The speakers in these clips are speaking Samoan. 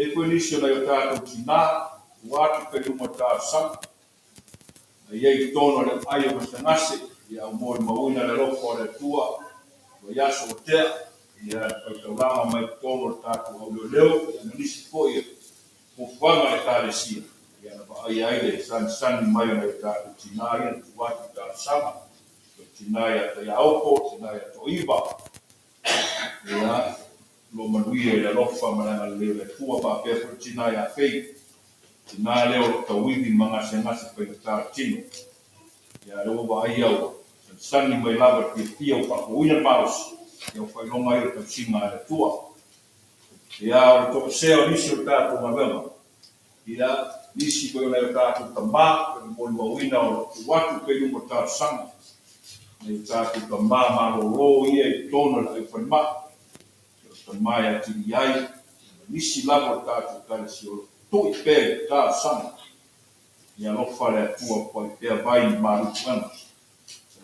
I ai foi nisi o nai o tatou tina, ua atu pea i luma o le talosaga, na i ai i totonu o le aai o gasegase, ia ua molimauina le alofa o le Atua i vaiaso ua tea, ia le faitaulaga mai totonu o le tatou auleoleo, ia ma nisi foi o fuafuaga a le Ekalesia, ia na vaaia ai le sagisagi mai o nai o tatou tina ia na tuu atu i talosaga, o le tina ia Taiaopo, o le tina ia Toiva, ia, o lo o manuia i le alofa ma le agalelei o le Atua, faapea foi le tina ia Fei, tina lea o lo o tauivi ma gasegase faigata le tino. Ia, lea ua vaaia ua sagisagi mai lava i le fiafia ua faafouina le malosi, ia ua faailoga ai o le tausiga a le Atua. Ia, o le toesea o nisi o le tatou galuega, ia, nisi foi o nai o tatou tama, pe molimauina o lo o tuu atu pea i luma o le talosaga, nai o tatou tama malolo ia i totonu o le aai falemai, o le tama e atili ai, ma nisi lava o le tatou Ekalesia o lo o tui pea i le talosaga. Ia alofa le Atua pai pea vai i malu puega,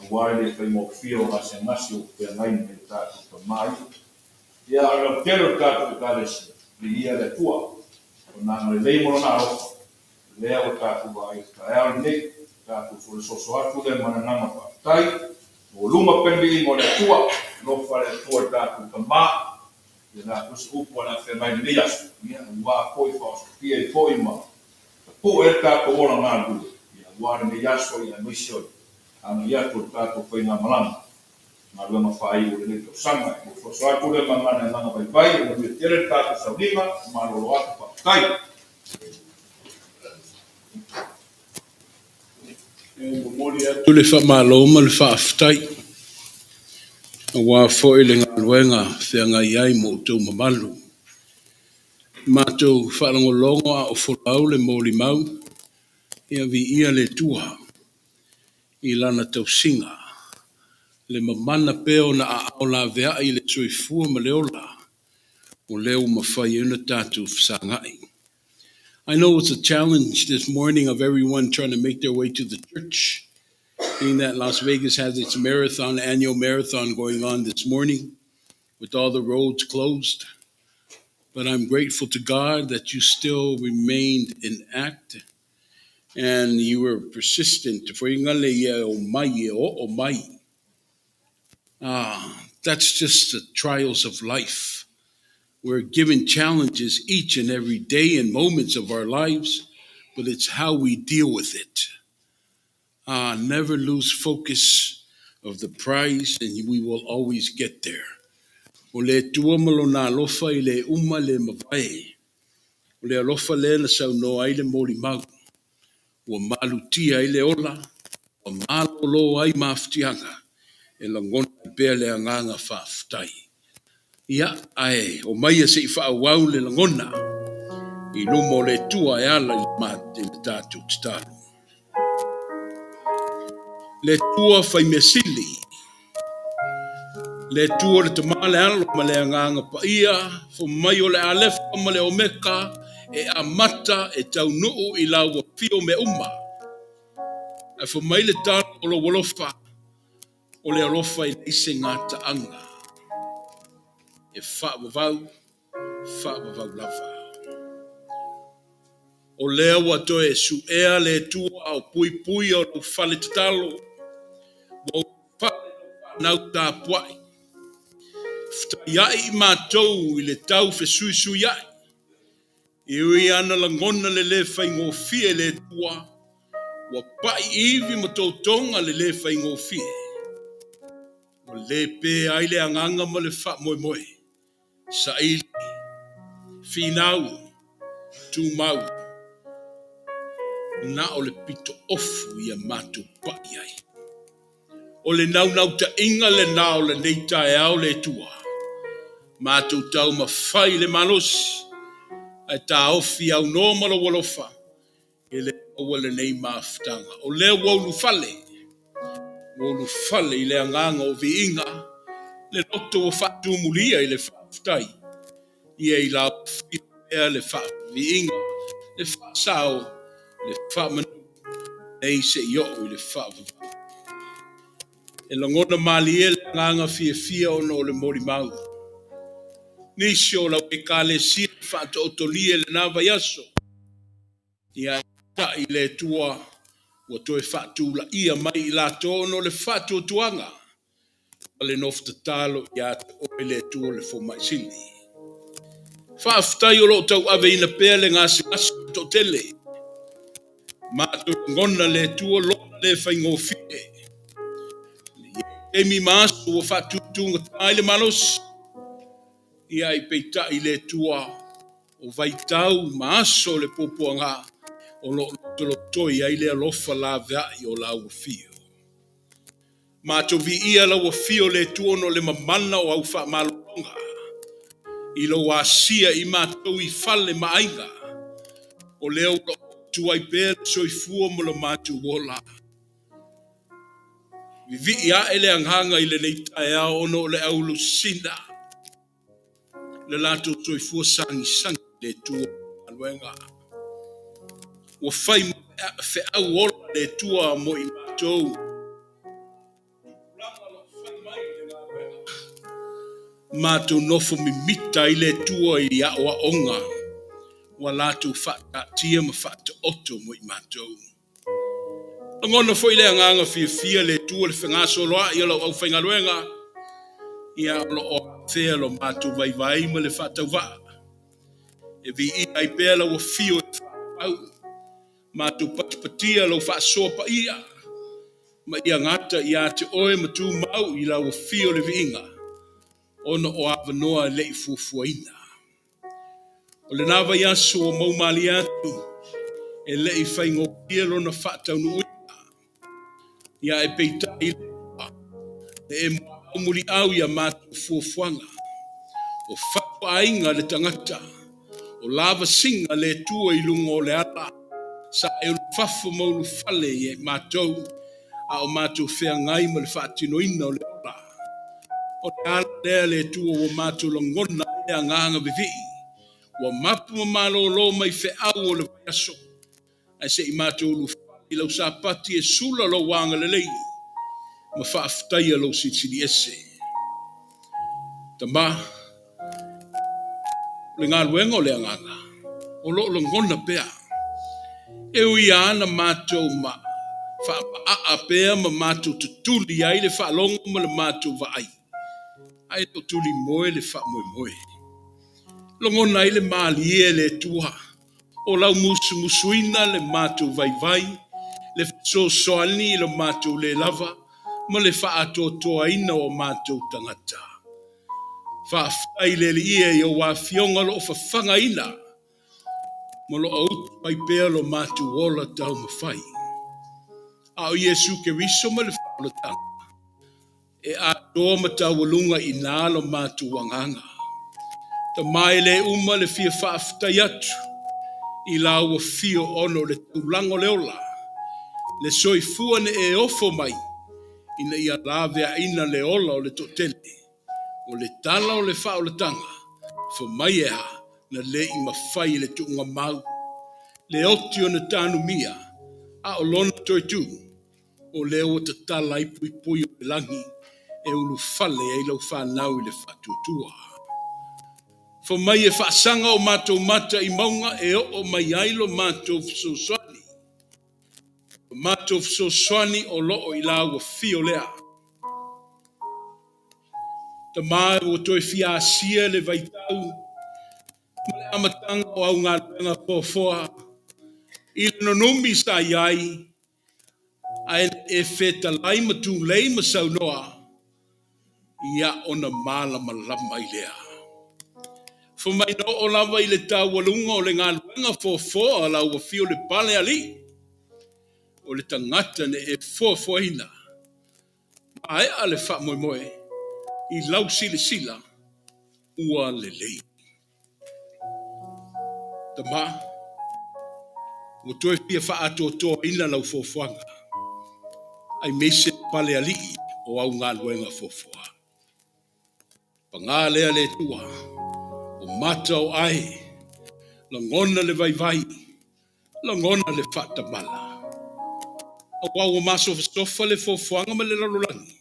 aua le le faigofie o gasegase o feagai ma nai o tatou tama ia. Ia, o le lautele o le tatou Ekalesia, viia le Atua, Lona agalelei ma Lona alofa, lea ua tatou vaai i le taeao lenei, tatou solesoso atu lea ma le agaga faafetai, maualuga pea le viiga o le Atua, alofa le Atua i le tatou tama, ia o le a foi se upu o le a feagai i lenei aso, ia, aua foi faaosofia ai foi ma tapue ai le tatou ola galulue, ia, aua lenei aso, ia, aemaise o le agai atu o le tatou faigamalaga, galuega faaiu o lenei tausaga. E soso atu lea ma le agaga vaivai, e manuia tele le tatou sauniga, malolo atu, faafetai. E momoli atu le faamalo ma le faafetai aua foi le galuega feagai ai ma outou mamalu. Matou faalogologo a o folau le molimau, ia viia le Atua i lana tausiga, le mamana pea ona aao laveai i le soifua ma le ola, o lea ua mafai ai ona tatou fesagai. I know it's a challenge this morning of everyone trying to make their way to the church, being that Las Vegas has its marathon, annual marathon going on this morning with all the roads closed. But I'm grateful to God that you still remained intact and you were persistent. That's just the trials of life. We're given challenges each and every day and moments of our lives, but it's how we deal with it. Never lose focus of the prize, and we will always get there. O le Atua ma lona alofa e le uma le mavae. O le alofa lea na saunoa ai le molimau. Ua malutia ai le ola, ua malolo ai mafatiaga, e lagona ai pea le agaga faafetai. Ia, ae omaia se i faaauau le lagona i luma o le Atua e ala i le tatou tatalo. Le Atua fai mea sili, le Atua le Tama le Alo ma le Agaga Paia, fai mai o le Alefa ma le Omeka, e amata e taunuu i lau afio mea uma. Ae fai mai le tala o lou alofa, o le alofa e leai se gataaga, e faavavau, faavavau lava. O lea ua toe suea le Atua ao puipui o lou fale tatalo, ua ulufale lau fanau tapuai. Fetaiai i matou i le tau fesuisuiai, e ui ana lagona le le faigofie le Atua, ua pai ivi ma totoga le le faigofie. Ua le pe ai le agaga ma le faamoemoe, saili, finau, tumau, na o le pito ofu ia matou pai ai. O le naunautaiga lena o lenei taeao le Atua, matou taumafai i le malosi, ae taofi aunoa ma lou alofa, e le maua lenei mafutaga. O lea ua ulufale, ua ulufale i le agaga o viiga, le loto ua faatumulia i le faafetai, ia i lau afio pea le faaviiga, le faasao, le faamanu, nei se i oo i le faavavau. E lagona malie le agaga fiafia ona o le molimau. Nisi o lau Ekalesia i faataotolia i lena vaiaso, ia e ta'i le Atua ua toe faatulaia mai i latou ona o le faatuatuaga ma le nofo tatalo ia te oe le Atua le Fomai Sili. Faafetai o lo o tauaveina pea le gasegase o le toatele. Matou lagona le Atua lona le faigofie. I taimi ma aso ua faatutugata ai le malosi. Ia ai peitai le Atua o vaitau ma aso o le puapuaga o lo o lotolotoi ai le alofa laveai o lau afio. Matou viia lau afio le Atua ona o le mamana o au faamalologa i lou asia i matou i fale ma aiga, o lea ua tu ai pea le soifua ma lo matou ola. Vivii ae le agaga i lenei taeao ona o le aulusina le latou soifua sagisagi i le Atua galuega. Ua fai ma feau ola le Atua mo i matou. Matou nofo mimita ai le Atua i aoaoga ua latou faataatia ma faataoto mo i matou. Lagona foi le agaga fiafia le Atua le fegasoloai o lau aufaigaluega, ia o lo o afea lo matou vaivai ma le faatauvaa. E viia ai pea lau afio e faapau, matou patipatia lou faasoa paia, ma ia gata ia te oe ma tumau i lau afio le viiga, ona o avanoa e le i fuafuaina. O lena vaiaso ua maumalie atu e le i faigofie lona faataunuuina. Ia ae peitai le e muaau muliau ia matou fuafuaga. O fatuaiga le tagata, o lavasiga le Atua i luga o le ala, sa e ulufafo ma ulufale ia i matou, a o matou feagai ma le faatinoina o le ola. O le ala lea le Atua ua matou lagona ai le agaga vivii, ua mapu ma malolo mai feau o le vaiaso, ae se i matou ulufale i lau sapati e sula lou agalelei ma faafetaia lou silisili ese. Tama, o le galuega o le agaga, o lo o lagona pea. E ui lava na matou ma faamaaa pea ma matou tutuli ai le faalogo ma le matou vaai, ae le o tulimoe le faamoemoe. Lagona ai le malie e le Atua o lau musumusuina le matou vaivai, le fesoasoani i lo matou le lava ma le faaatoatoaina o matou tagata. Faafetai le Alii e i ou afioga o lo o fafagaina ma lo o utu ai pea lo matou ola taumafai. A o Iesu Keriso ma le faaolataga, e atoa ma taualuga i ina lo matou agaga. Tama e le uma le fia faafetai atu i lau afio ona o le taulaga o le ola, le soifua na e ofo mai ina ia laveaina le ola o le toatele. O le tala o le faaolataga, fai mai e a, na le i mafai e le tuugamau le oti ona tanumia, a o lona toe tu, o lea ua tatala ai puipui o le lagi e ulufale ai lau fanau i le faatuatua. Fai mai e faasaga o matou mata i mauga e oo mai ai lo matou fesoasoani. O matou fesoasoani o lo o i lau afio lea. Tama ua toe fia asia le vaitau ma le amataga o au galuega foafoa i le nonumi sa i ai, ae e fetalai ma tulei ma saunoa, ia ona malamalama ai lea. Fai mai na oo lava i le taualuga o le galuega foafoa lau afio le pale alii, o le tagata na e foafoaina, maea le faamoemoe i lau silasila ua lelei. Tama, ua toe fia faaatoatoaina lau fuafuaga, aemaise pale alii o au galuega fuafua. Paga lea le Atua, o mata o ae, lagona le vaivai, lagona le faatamala. Aua ua masofasofa le fuafuaga ma le lalolagi,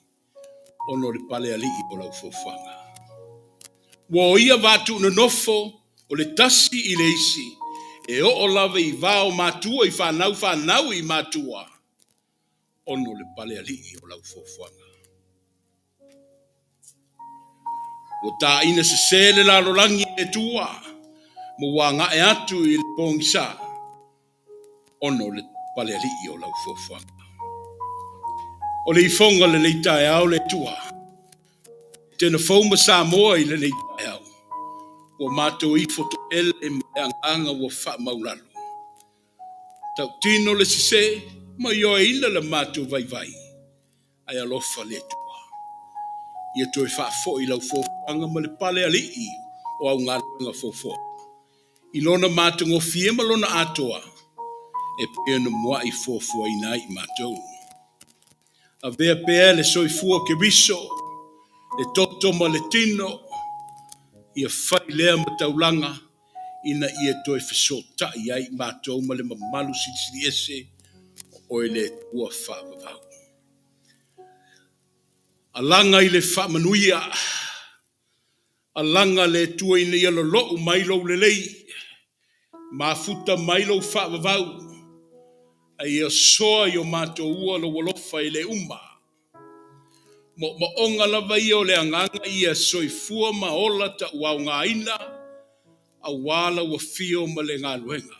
ona o le pale alii o lau fuafuaga. Ua oia vatuunonofo o le tasi i le isi, e oo lava i va o matua i fanau fanau i matua, ona o le palealii o lau fuafuaga. Ua taina sese le lalolagi e le Atua, ma ua agae atu i le pogisa, ona o le palealii o lau fuafuaga. O le ifoga lenei taeao le Atua, tena fou ma Samoa i lenei taeao, ua matou ifo toele ma le agaga ua faamaulalo. Tautino le sese ma ioeina le matou vaivai, ae alofa le Atua. Ia toe faafoi lau fuafuaga ma le palealii o au galuega foafoa i lona matagofie ma lona atoa e pei ona muai fuafuaina ai i matou. Avea pea le soifua Keriso, le toto ma le tino, ia fai lea ma taulaga ina ia toe fesootai ai i matou ma le mamalu silisili ese o oe le Atua faavavau. Alaga i le faamanuia, alaga le Atua ina ia lolou mai lou lelei, mafuta mai lou faavavau, a ia soa i o matou ua lou alofa e le uma. Moomooga lava ia o le agaga ia soifua ma ola tauaogaina, aua lau afio ma le galuega.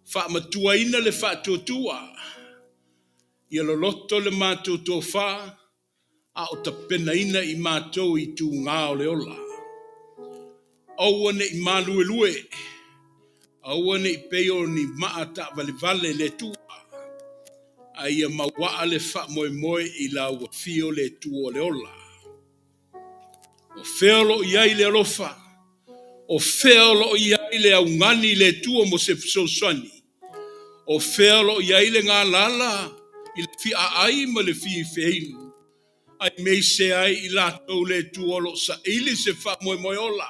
Faamatuaina le faatuatua, ia loloto le matou tofa, a o tapenaina i matou i tugā o le ola. Aua ne i maluelue, aua ne i pei o ni maa taavalevale le Atua, a ia mauaa le faamoemoe i lau afio le Atua o le ola. O fea o lo o i ai le alofa? O fea o lo o i ai le augani i le Atua mo se fesoasoani? O fea o lo o i ai le galala i le fiaai ma le fifeinu? Aemaise ai i latou le Atua o lo o saili se faamoemoe ola,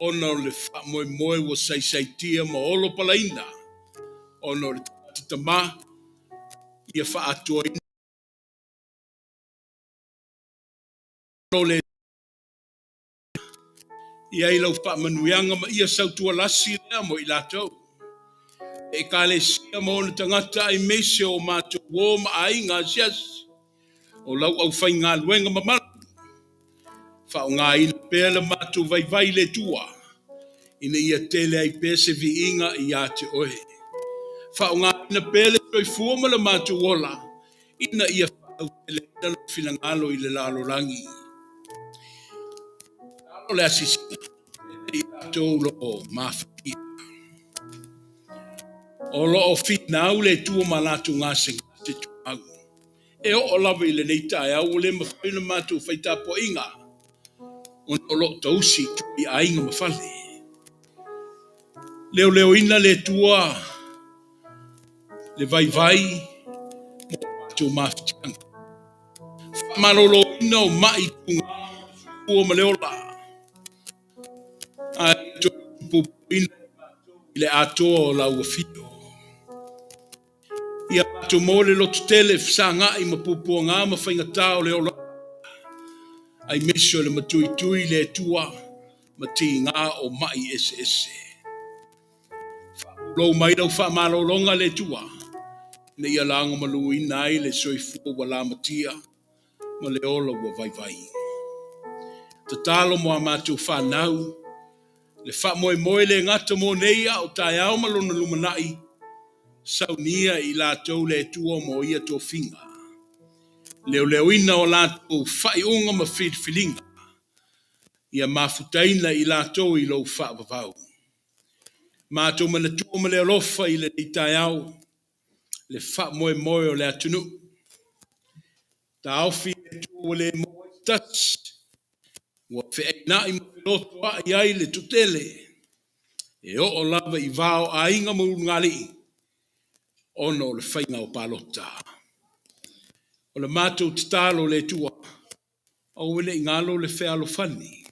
ona o le faamoemoe ua saisaitia ma olo palaina, ona o le tagata tamā ia faaatoaina le i ai lau faamanuiaga ma ia sautualasi lea mo i latou. E ekalesia ma ona tagata aemaise o matou uo ma aiga asiasi, o lau aufaigaluega mamalu. Faaaogaina pea le matou vaivai i le Atua, ina ia tele ai pea se viiga ia te oe. Faaaogaina pea le soifua ma le matou ola, ina ia faalauteleina lou finagalo i le lalolagi. Tatalo le asiasiga i latou o lo o mafatia. O lo o finau le Atua ma latou gasegase tumau. E oo lava i lenei taeao ua le mafai ona matou fai tapuaiga ona o lo o tausi i tua i aiga ma fale. Leoleoina le Atua le vaivai mo matou mafatiaga. Faamaloloina o mai tuga soifua ma le ola. Ae ia toe puipuiina i le atoa o lau afio. Ia matou maua le lototele, fesagai ma puapuaga ma faigata o le ola, aemaise o le matuitui le Atua ma tiga o mai eseese. Faapulou mai lau faamalologa le Atua, ina ia lagomaluina ai le soifua ua lamatia ma le ola ua vaivai. Tatalo mo a matou fanau, le faamoemoe le gata mo nei a o taeao ma lona lumanai, saunia i latou le Atua mo ia tofiga. Leoleoina o latou faaiuga ma filifiliga, ia mafutaina i latou i lou faavavau. Matou manatua ma le alofa i lenei taeao, le faamoemoe o le atunuu. Taofi le Atua ua le maua ai se tasi, ua feainai ma felotoai ai le toatele, e oo lava i va o aiga ma ulugalii, ona o le faiga o palota. O le matou tatalo le Atua, aua ne i galo le fealofani.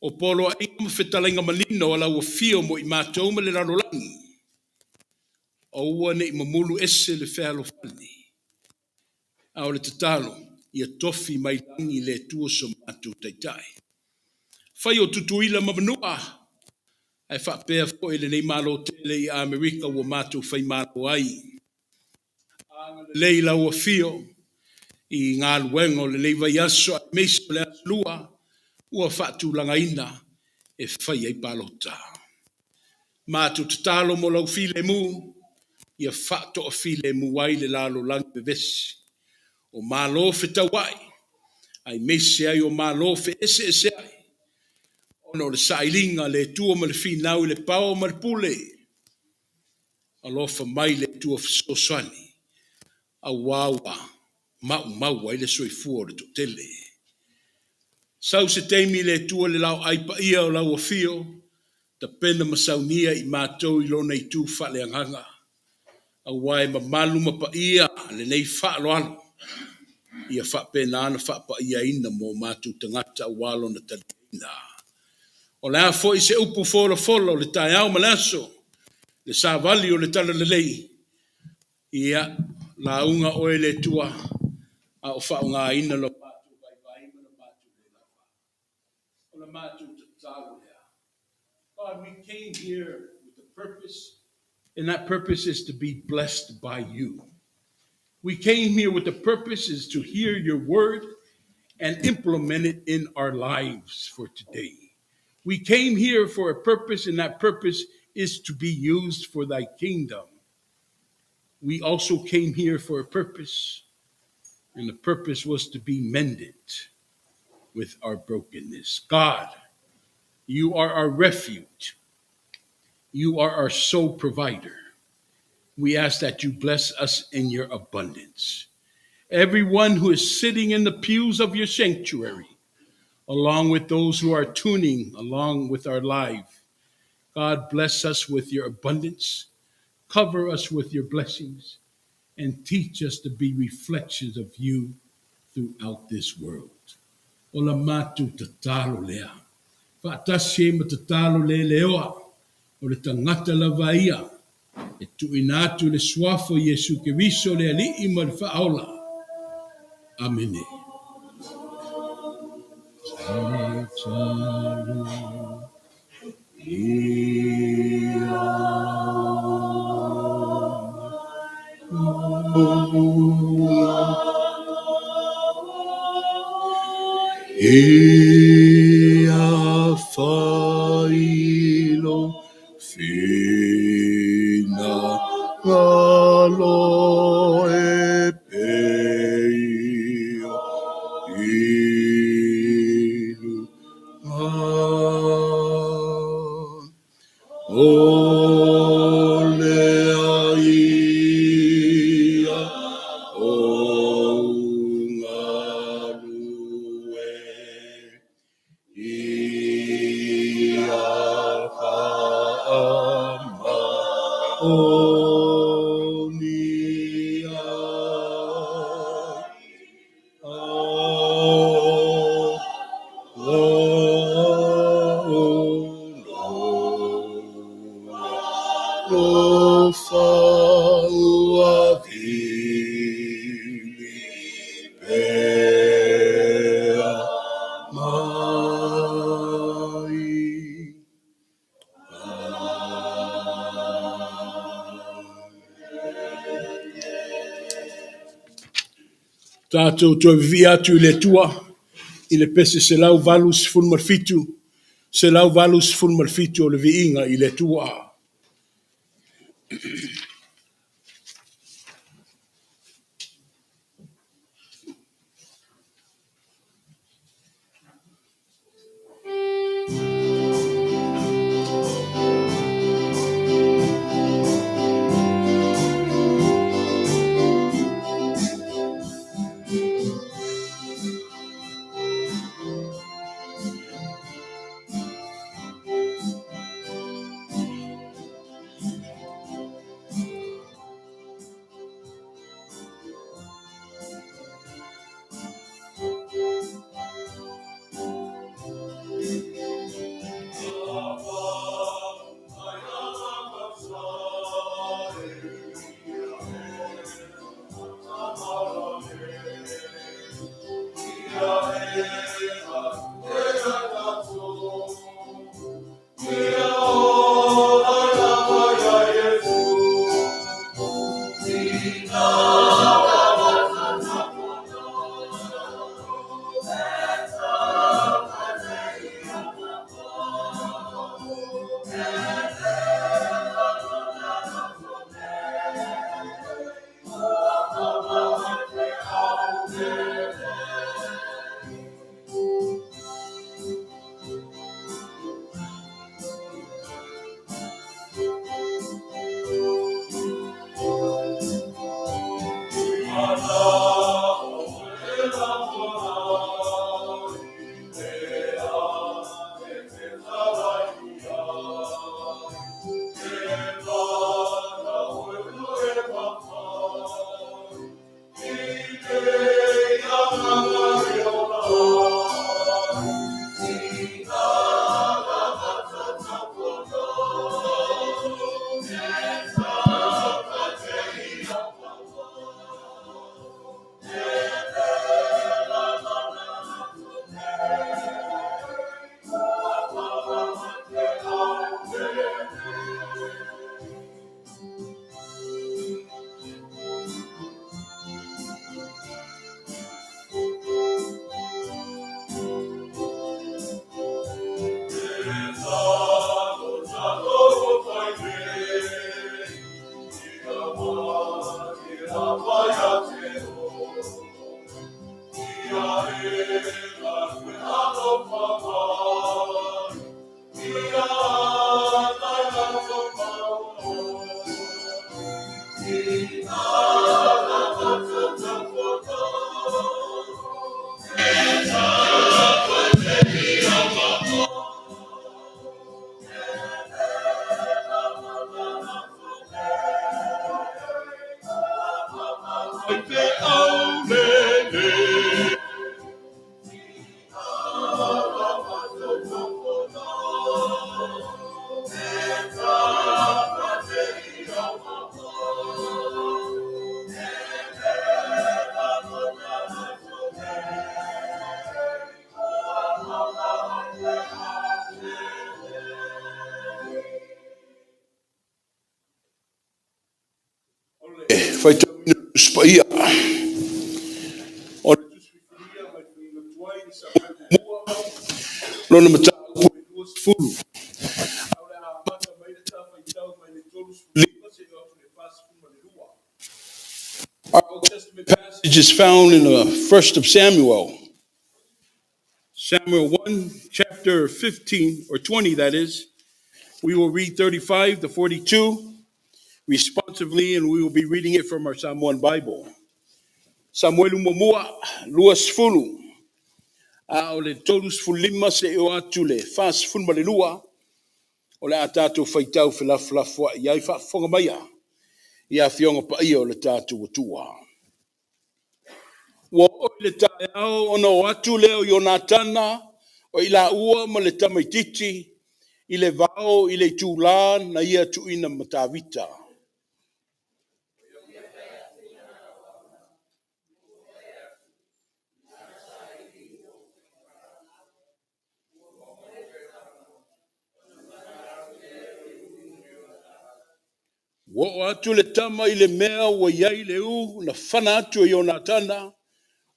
O poloaiga ma fetalaiga manino a lau afio mo i matou ma le lalolagi, aua ne i mamulu ese le fealofani. A o le tatalo, Ia tofi mai lagi le Atua so matou Taitai. Fai o Tutuila ma Manua, ae faapea foi lenei Malo tele i Amerika ua matou faimalo ai. Agalelei lau afio i galuega o lenei vaiaso aemaise o le aso Lua ua faatulagaina e fai ai palota. Matou tatalo mo lau filemu, ia faatoafilemu ai le lalolagi vevesi. O Malo fetauai, aemaise ai o Malo feeseeseai, ona o le sailiga a le Atua ma le finau i le pao ma le pule. Alofa mai le Atua fesoasoani, auā ua maumau ai le soifua o le toatele. Sau se taimi le Atua le laoai paia o lau afio, tapena ma saunia i matou i lona itu faaleagaga, auā e mamalu ma paia lenei faaaloalo, ia faapena ona faapaiaina mo matou tagata auā lona taliaina. O le a foi se upu folafola o le taeao ma le aso, le savali o le talalelei, ia lauga oe le Atua, a o faaaogaina lo matou vaivai ma lo matou le lava. O le matou tatalo lea. God, we came here with a purpose, and that purpose is to be blessed by you. We came here with the purpose is to hear your word and implement it in our lives for today. We came here for a purpose, and that purpose is to be used for thy kingdom. We also came here for a purpose, and the purpose was to be mended with our brokenness. God, you are our refuge. You are our sole provider. We ask that you bless us in your abundance. Everyone who is sitting in the pews of your sanctuary, along with those who are tuning along with our live, God bless us with your abundance, cover us with your blessings, and teach us to be reflections of you throughout this world. O la matou tatalo lea. Faatasi ai ma tatalo le leoa o le tagata lava ia e tuuina atu i le suafa o Iesu Keriso le Alii ma le Faaola. Amene. Tatalo ia Ia fai lou finagalo e pei o i luga. O lea ia ou galue ia faamaoni ai. Alofa ua vili pea mai. Tatou toe vivii atu i le Atua i le pese 187, 187 o le viiga i le Atua. Faifeau lele. Faitauina le Tusi Paia. O le Tusi Filifilia mai le Faiga Tuai i le Samuelu Muamua, lona mataupu e 20. Ae o le a amata mai le ta faitau mai le 35 seia oo atu i le 42. Our Old Testament passage is found in the first of Samuel. Samuel 1, chapter 15, or 20, that is. We will read 35 to 42 responsively, and we will be reading it from our Samoan Bible. Samuelu Muamua, 20, a o le 35 seia oo atu i le 42, o le a tatou faitau felafolafoai ai. Faafofoga maia i afioga paia o le tatou Atua. Ua oo i le taeao ona o atu lea o Ionatana o i laua ma le tamaitiiti i le vao i le itulā na ia tuuina ma Tavita. Ua oo atu le tama i le mea ua i ai le ū na fana atu e Ionatana,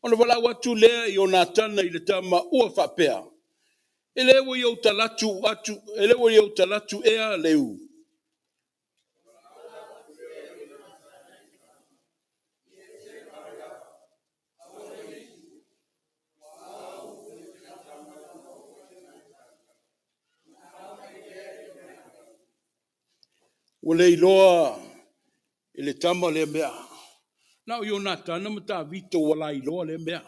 ona valaau atu lea i Ionatana i le tama ua faapea, E le ua i ou talaatu atu, e le ua i ou talaatu ea le ū. Ua le iloa e le tama lea mea. Na o Ionatana ma Tavita ua lailoa lea mea.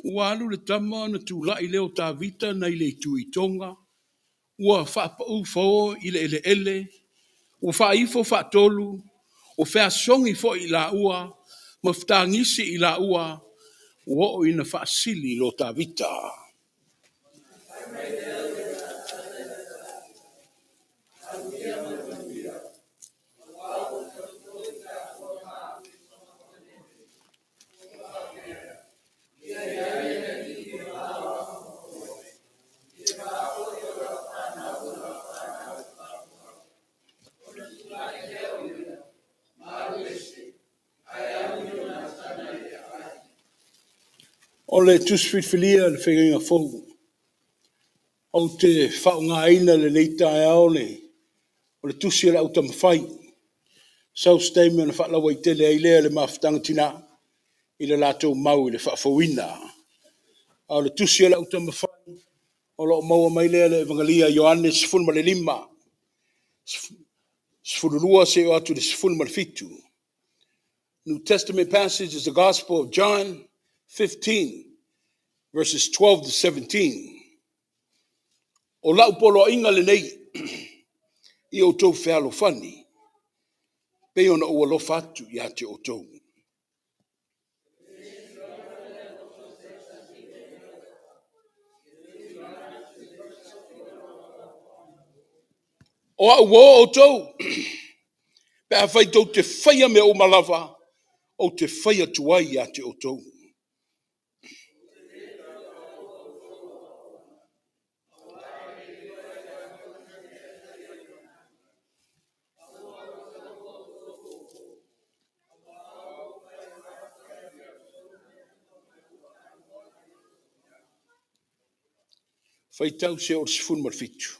Ua alu le tama ona tulai lea o Tavita nai le itu i Toga, ua faapau fao i le eleele, ua faaifo faatolu, ua feasogi foi i laua, ma fetagisi i laua, ua oo ina faasili lo Tavita. O le Tusi Filifilia o le Feagaiga Fou, ou te faaaogaina lenei taeao le, o le tusi a le Autaumafai, sau se taimi ona faalauaitele ai lea i le mafutaga tina i le latou mau i le faafouina. A o le tusi a le Autaumafai, o lo o maua mai lea i le Evangeli a Ioane 15, 12 seia oo atu i le 17. New Testament passage is the Gospel of John 15, verses 12 to 17. O lau poloaiga lenei i outou fealofani, pei ona ou alofa atu ia te outou. O au uo outou, pe afai tou te faia mea uma lava ou te fai atu ai ia te outou. Faitau se o le 17.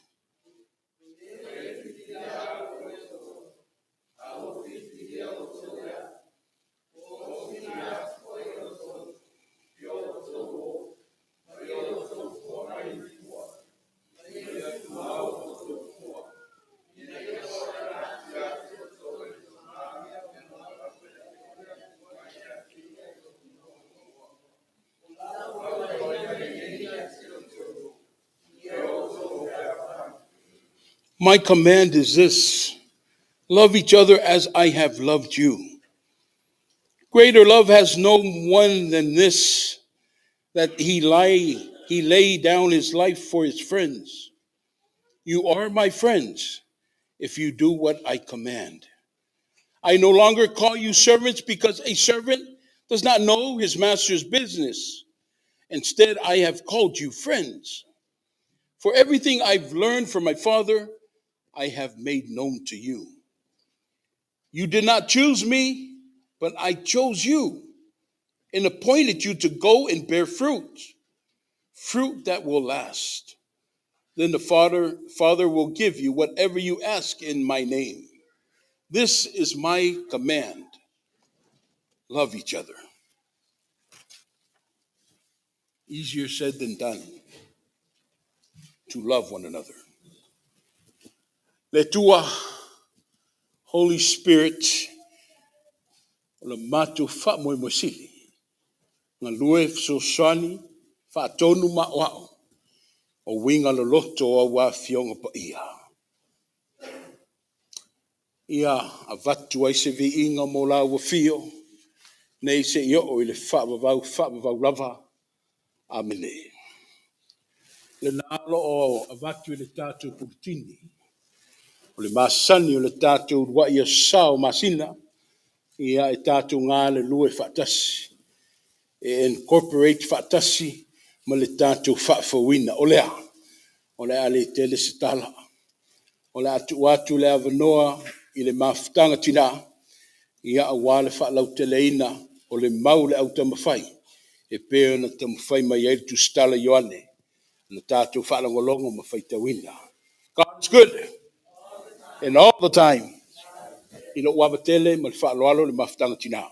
My command is this love each other as I have loved you. Greater love has no one than this, that he lay, he lay down his life for his friends. You are my friends if you do what I command. I no longer call you servants because a servant does not know his master's business. Instead, I have called you friends. For everything I've learned from my Father, I have made known to you. You did not choose me, but I chose you and appointed you to go and bear fruit, fruit that will last. Then the Father, Father will give you whatever you ask in my name. This is my command. Love each other. Easier said than done to love one another. Le Atua, Holy Spirit, o le matou faamoemoe sili. Galue fesoasoani, faatonu ma aoao, o uiga loloto o au Afioga Paia. Ia avatu ai se viiga mo lau afio, nei seia oo i le faavavau faavavau lava. Amene. Lena o lo o avatu i le tatou puletini. O le masani o le tatou uluai aso Sa o masina, ia e tatou galulue faatasi. E incorporate faatasi ma le tatou faafouina. O lea, o le a le tele se tala. O le a tuu atu le avanoa i le mafutaga tina, ia aua le faalauteleina o le mau a le autaumafai e pei ona taumafai mai ai le tusitala Ioane na tatou faalogologo ma faitauina. God is good and all the time. I lou ava tele ma le faaaloalo le mafutaga tina.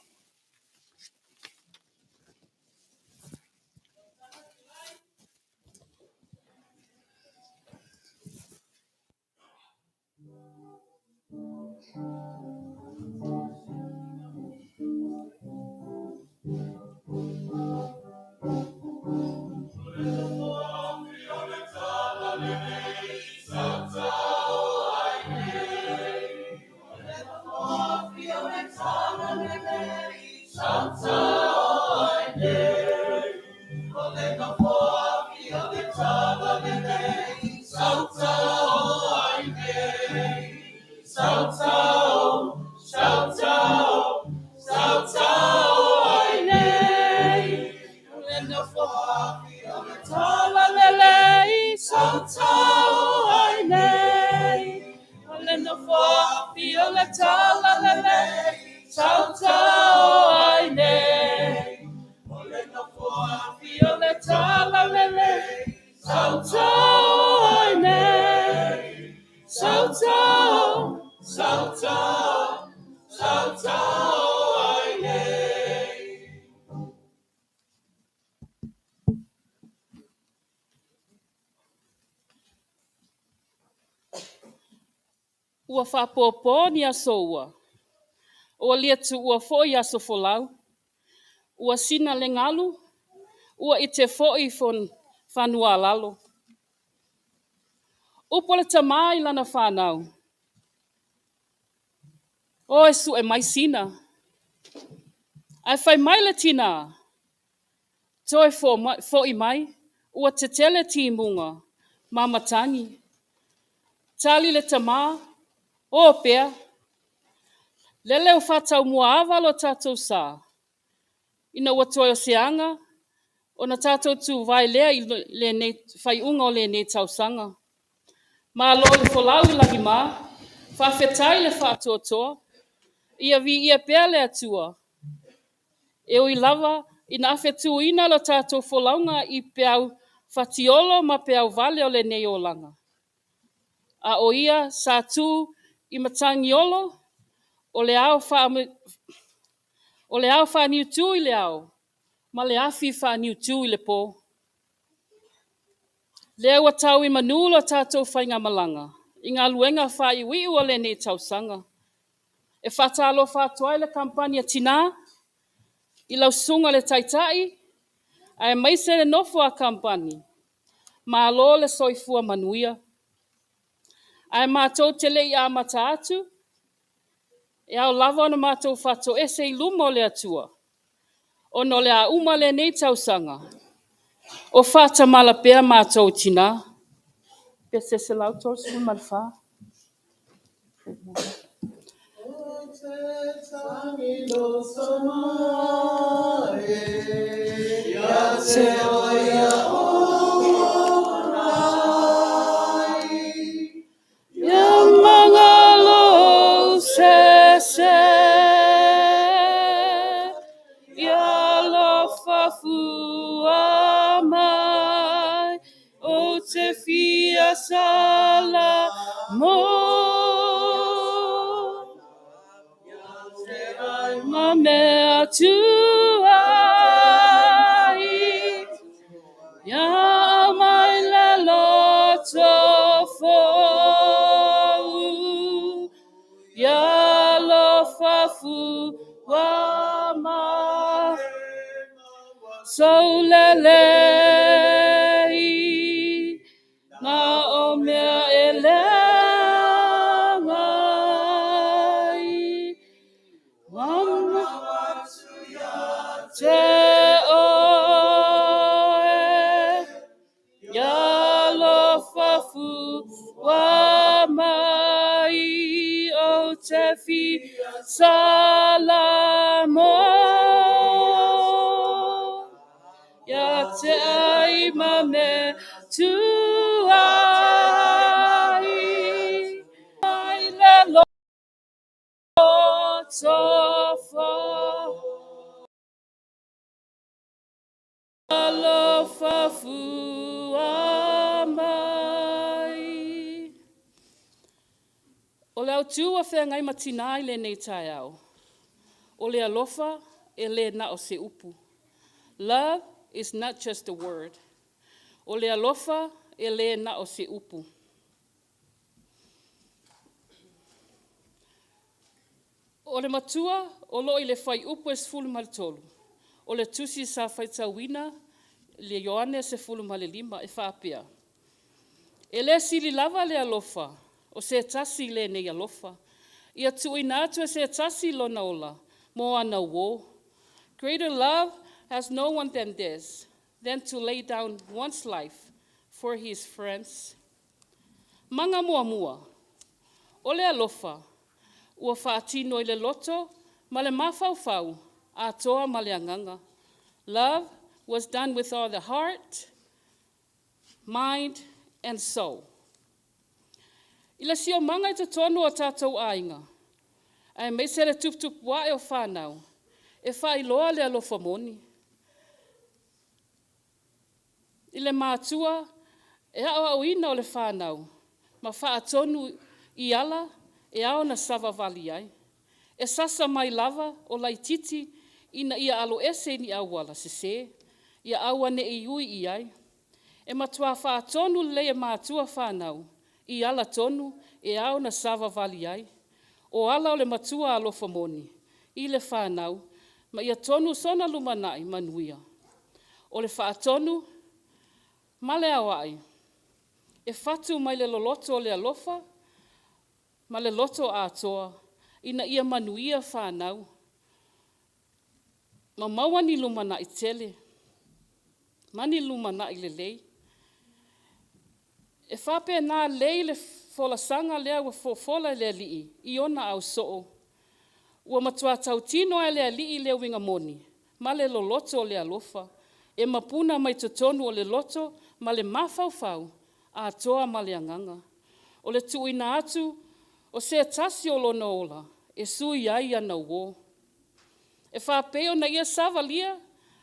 Ua faapopo ni aso ua. Ua lia tuua foi aso folau. Ua sina le galu, ua ite foi fanua a lalo. Upu a le tamā i lana fanau. O e sue mai sina. Ae fai mai le tinā, Toe fo'i mai, ua tetele timuga ma matagi. Tali le tamā, O pea, lele ua faataumuaava lo tatou sa, ina ua toe o se aga ona tatou tuvae lea i lenei faaiuga o lenei tausaga. Malo le folau i lagima, faafetai le faatoatoa, ia viia pea le Atua. E ui lava ina afetuina lo tatou folauga i peau fatiolo ma peau vale o lenei olaga, a o ia sa tu i matagiolo o le ao, o le ao faaniutu i le ao ma le afi faaniutu i le po. Lea ua tau i manu lo tatou faigamalaga i galuega faaiuiu o lenei tausaga. E faatalofa atu ai le Kamupani a Tinā i lau susuga i le Taitai aemaise le nofo a Kamupani. Malo le soifua manuia. Ae matou te le i amata atu, e ao lava ona matou faatoese i luma o le Atua, ona o le a uma lenei tausaga o faatamala pea matou tina. Pe 134. Ia magalo se ia alofa fua mai, o te fia sala mo. Ma mea tuai, ia mai le loto fou, ia alofa fua mai. Saulelei, na o mea e leaga ai, Mama te oe, ia alofa fua mai, o te fia sala mo. Ia te ai ma me tuai, mai le loto fou. Alofa fua mai. O le autu ua feagai ma tinā i lenei taeao, o le alofa e le na o se upu. Love is not just a word. O le alofa e le na o se upu. O le matua o loo i le fuaiupu e 13 o le tusi sa faitauina le Ioane 15 e faapea, “E le sili lava le alofa o se tasi i lenei alofa, ia tuuina atu e se tasi lona ola mo ana uō.” Greater love has no one than this, than to lay down one's life for his friends. Maga muamua, o le alofa, ua faatino i le loto ma le mafaufau, atoa ma le agaga. Love was done with all the heart, mind, and soul. I le siomaga i totonu o tatou aiga, aemaise le tuputupu ae o fanau, e faailoa le alofa moni. I le matua, e aoaoina o le fanau, ma faatonu i ala e ao ona savavali ai. E sasa mai lava o laititi ina ia aloese i ni auala sese, ia aua ne i ui i ai. E matua faatonu lelei e matua fanau i ala tonu e ao ona savavali ai. O ala o le matua alofa moni i le fanau, ma ia tonu sona lumanai manuia. O le faatonu ma le aoai, e fatu mai le loloto o le alofa ma le loto atoa ina ia manuia fanau, ma maua ni lumanai tele ma ni lumanai lelei. E faapena lelei le folasaga lea ua fofola e le Alii i ona ausoo. Ua matua tautino lava e le Alii le uiga moni ma le loloto o le alofa, e mapuna mai totonu o le loto ma le mafaufau atoa ma le agaga. O le tuuina atu o se tasi o lona ola e sui ai ana uō. E faapei ona ia savalia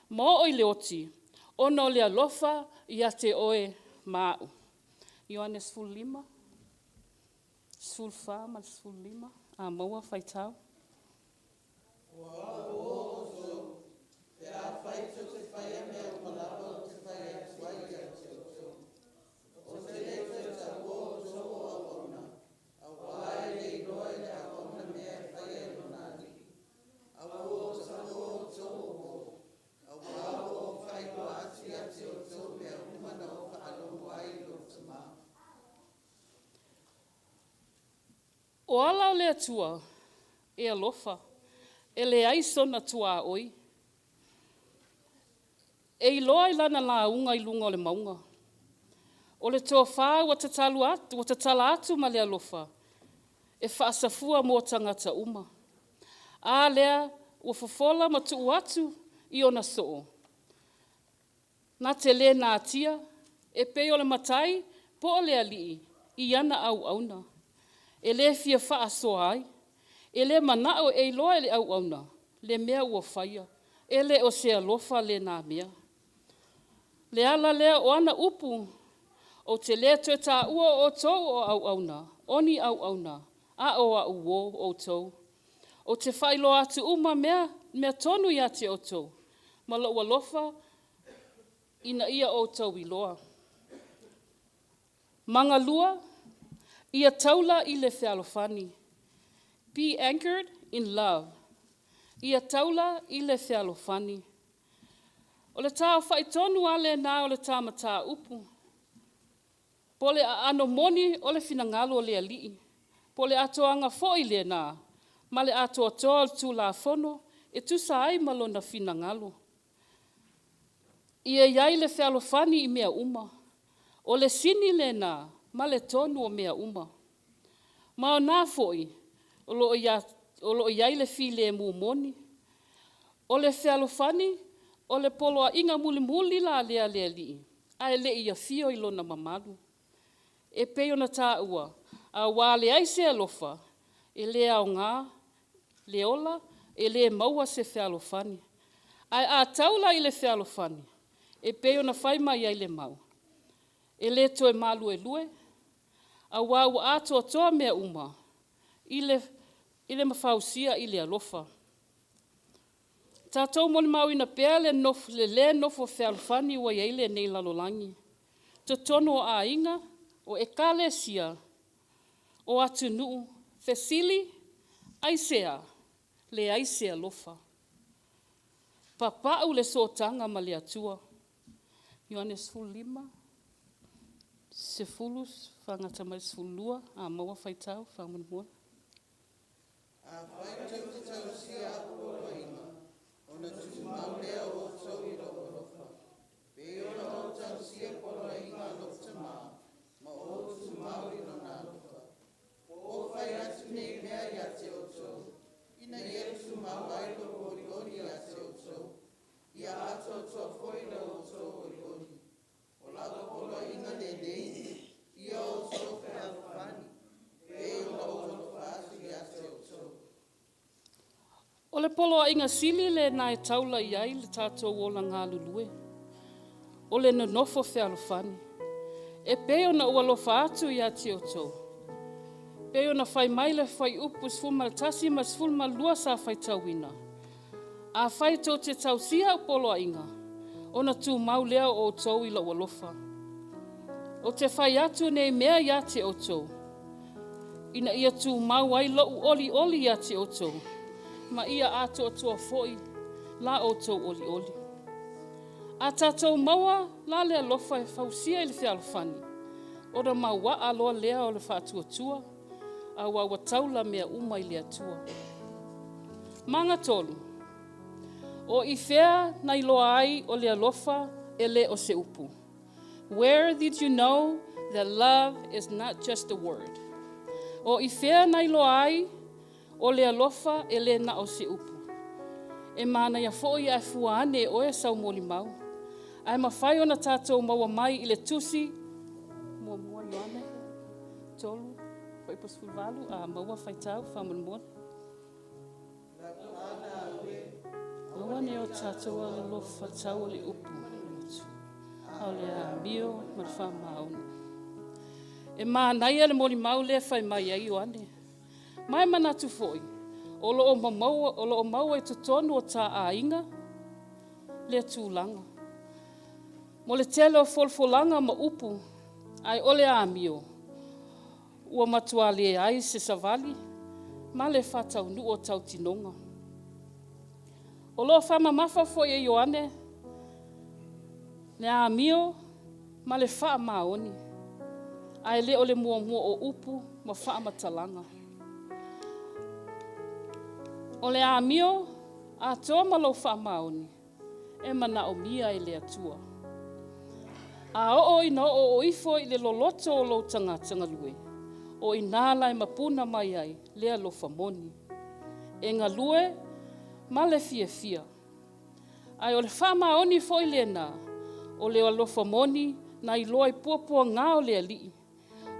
ma oo i le oti, ona o le alofa ia te oe ma au. Ioane 15, 14 ma le 15, a maua faitau. O ala o le Atua e alofa, e leai sona tuaoi. E iloa i lana lauga i luga o le mauga. O le tofa ua tatala atu ma le alofa, e faasafua mo tagata uma. A lea ua fofola ma tuu atu i ona soo, na te le natia, e pei o le matai po o le alii i ana auauna. E le fia faasoa ai, e le manao e iloa e le auauna le mea ua faia. E le o se alofa lena mea. Le ala lea o ana upu, ou te le toe taua o outou o auauna, o ni auauna, a o au uo outou. Ou te faailoa atu uma mea tonu ia te outou ma lou alofa ina ia outou iloa. Magalua, ia taula i le fealofani. Be anchored in love. Ia taula i le fealofani. O le taaofai tonu lava lena o le ta mataupu, po o le aano moni o le finagalo o le Alii, po o le atoaga foi lena ma le atoatoa o le Tulafono e tusa ai ma lona finagalo. Ia i ai le fealofani i mea uma, o le sini lena ma le tonu o mea uma. Ma o na foi o lo o i ai le filemu moni. O le fealofani o le poloaiga mulimuli la lea a le Alii ae le i afio i lona mamalu. E pei ona taua, aua a leai se alofa, e le aoga le ola, e le maua se fealofani. Ae a taula i le fealofani, e pei ona fai mai ai le mau, e le toe maluelue, aua ua atoatoa mea uma i le ma fausia i le alofa. Tatou molimauina pea le le nofo fealofani ua i ai lenei lalolagi, totonu o aiga, o ekalesia, o atunuu. Fesili, aisea? Leai se alofa. Papau le sootaga ma le Atua. Ioane 15, 10 faagata mai le 12, a maua faitau faamolemole. Afai tou te tausia aku poloaiga, ona tumau lea o outou i lou alofa, pei ona ou tausia poloaiga a lou Tamā, ma ou tumau i lona alofa. Ua ou fai atu nei mea ia te outou, ina ia tumau ai lou olioli ia te outou, ia atoatoa foi lo outou olioli. O lau poloaiga lenei, ia outou fealofani, pei ona ou alofa atu ia te outou. O le poloaiga sili lena e taula i ai le tatou ola galulue, o le nonofo fealofani. E pei ona ou alofa atu ia te outou, pei ona fai mai le fuaiupu 11 ma le 12 sa faitauina. Afai tou te tausia au poloaiga, ona tumau lea o outou i lou alofa. Ou te fai atu nei mea ia te outou, ina ia tumau ai lou olioli ia te outou, ma ia atoatoa foi la outou olioli. A tatou maua la le alofa e fausia i le fealofani, ona mauaa loa lea o le faatuatua, aua ua taula mea uma i le Atua. Magatolu, o i fea na iloa ai o le alofa e le o se upu? Where did you know that love is not just a word? O i fea na iloa ai o le alofa e le na o se upu? E manaia foi ae fua ane e oe sau molimau. Ae mafai ona tatou maua mai i le tusi muamua Ioane 3, fuaiupu 18, a maua faitau faamolemole. Aua ne i o tatou alolofa tau o le upu a o le amio ma le faamaoni. E manaia le molimau lea e fai mai ai Ioane. Ma e manatu foi, o lo o maua i totonu o ta aiga lea tulaga. Mo le tele o folafolaga ma upu, ae o le amio, ua matua leai se savali ma le faataunuu o tautinoga. O lo o faamamafa foi e Ioane le amio ma le faamaoni, ae le o le muamua o upu ma faamatalaga. O le amio atoa ma lou faamaoni e manaomia e le Atua. A oo ina oo ifo i le loloto o lou tagata galue, o inā la e mapuna mai ai le alofa moni. E galue ma le fiafia. Ae o le faamaoni foi lena o le alofa moni na iloa i puapuaga o le Alii,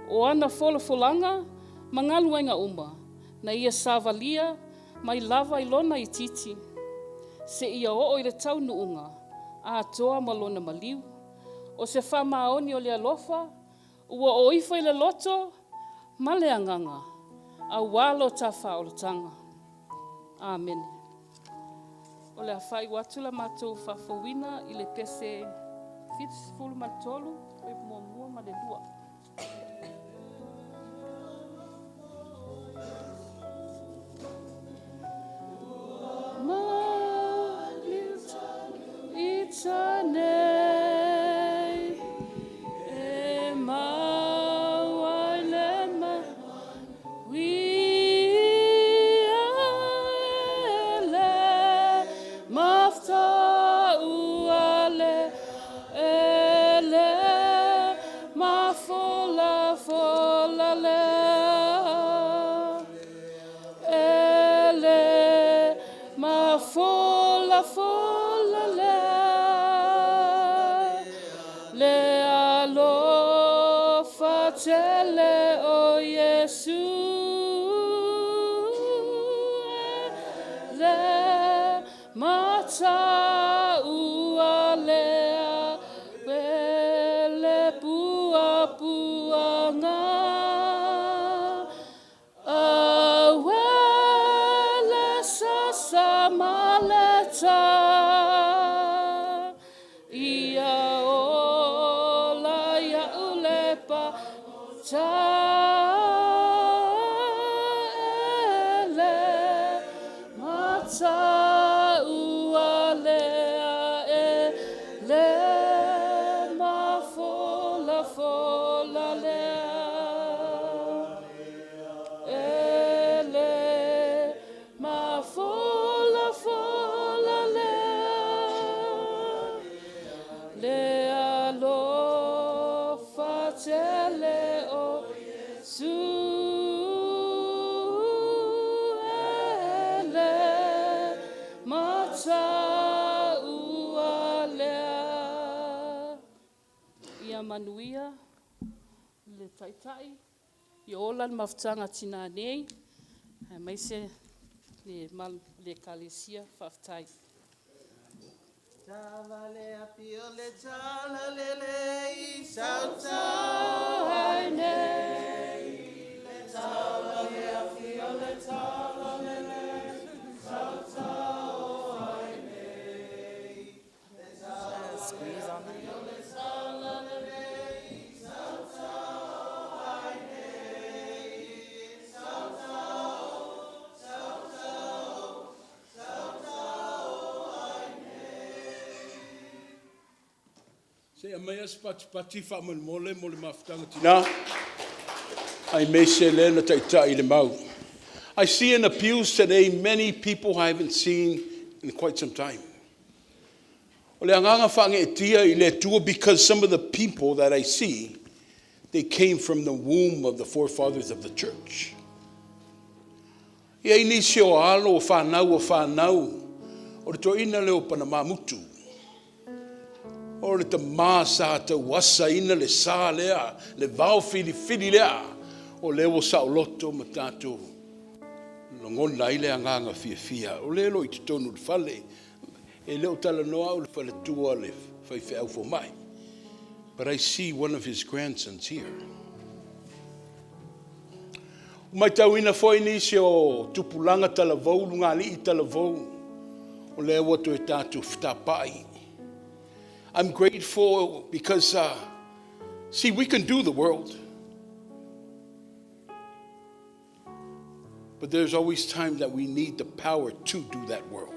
o ana folafolaga ma galuega uma na ia savalia mai lava i lona itiiti, seia oo i le taunuuga atoa ma lona maliu. O se faamaoni o le alofa ua oo ifo i le loto ma le agaga aua lo ta faaolataga. Amene. O le a faaiu atu la matou faafouina i le pese 73, fuaiupu 1 ma le 2. Ia manuia le Taitai, ia ola le mafutaga a tinā nei, aemaise le mamalu o le Ekalesia. Faafetai. Squeeze on that. Se i aumaia se patipati faamolemole mo le mafutaga tina, aemaise le na taitai i le mau. I see in the pews today many people I haven't seen in quite some time. O le agaga faageetia i le Atua because some of the people that I see, they came from the womb of the forefathers of the church. E i ai nisi o alo o fanau o fanau o le toeaina lea o Panamamutu. O le tama sa tauasaina le sa lea, le vao filifili lea, o lea ua saoloto ma tatou lagona ai le agaga fiafia. O lea o lo o i totonu o le fale, e le o talanoa au i le faletua o le faifeau fomai. But I see one of his grandsons here. Ua matauina foi nisi o tupulaga talavou, lugalii talavou, o lea ua toe tatou fetapai. I'm grateful because, see, we can do the world. But there's always time that we need the power to do that world.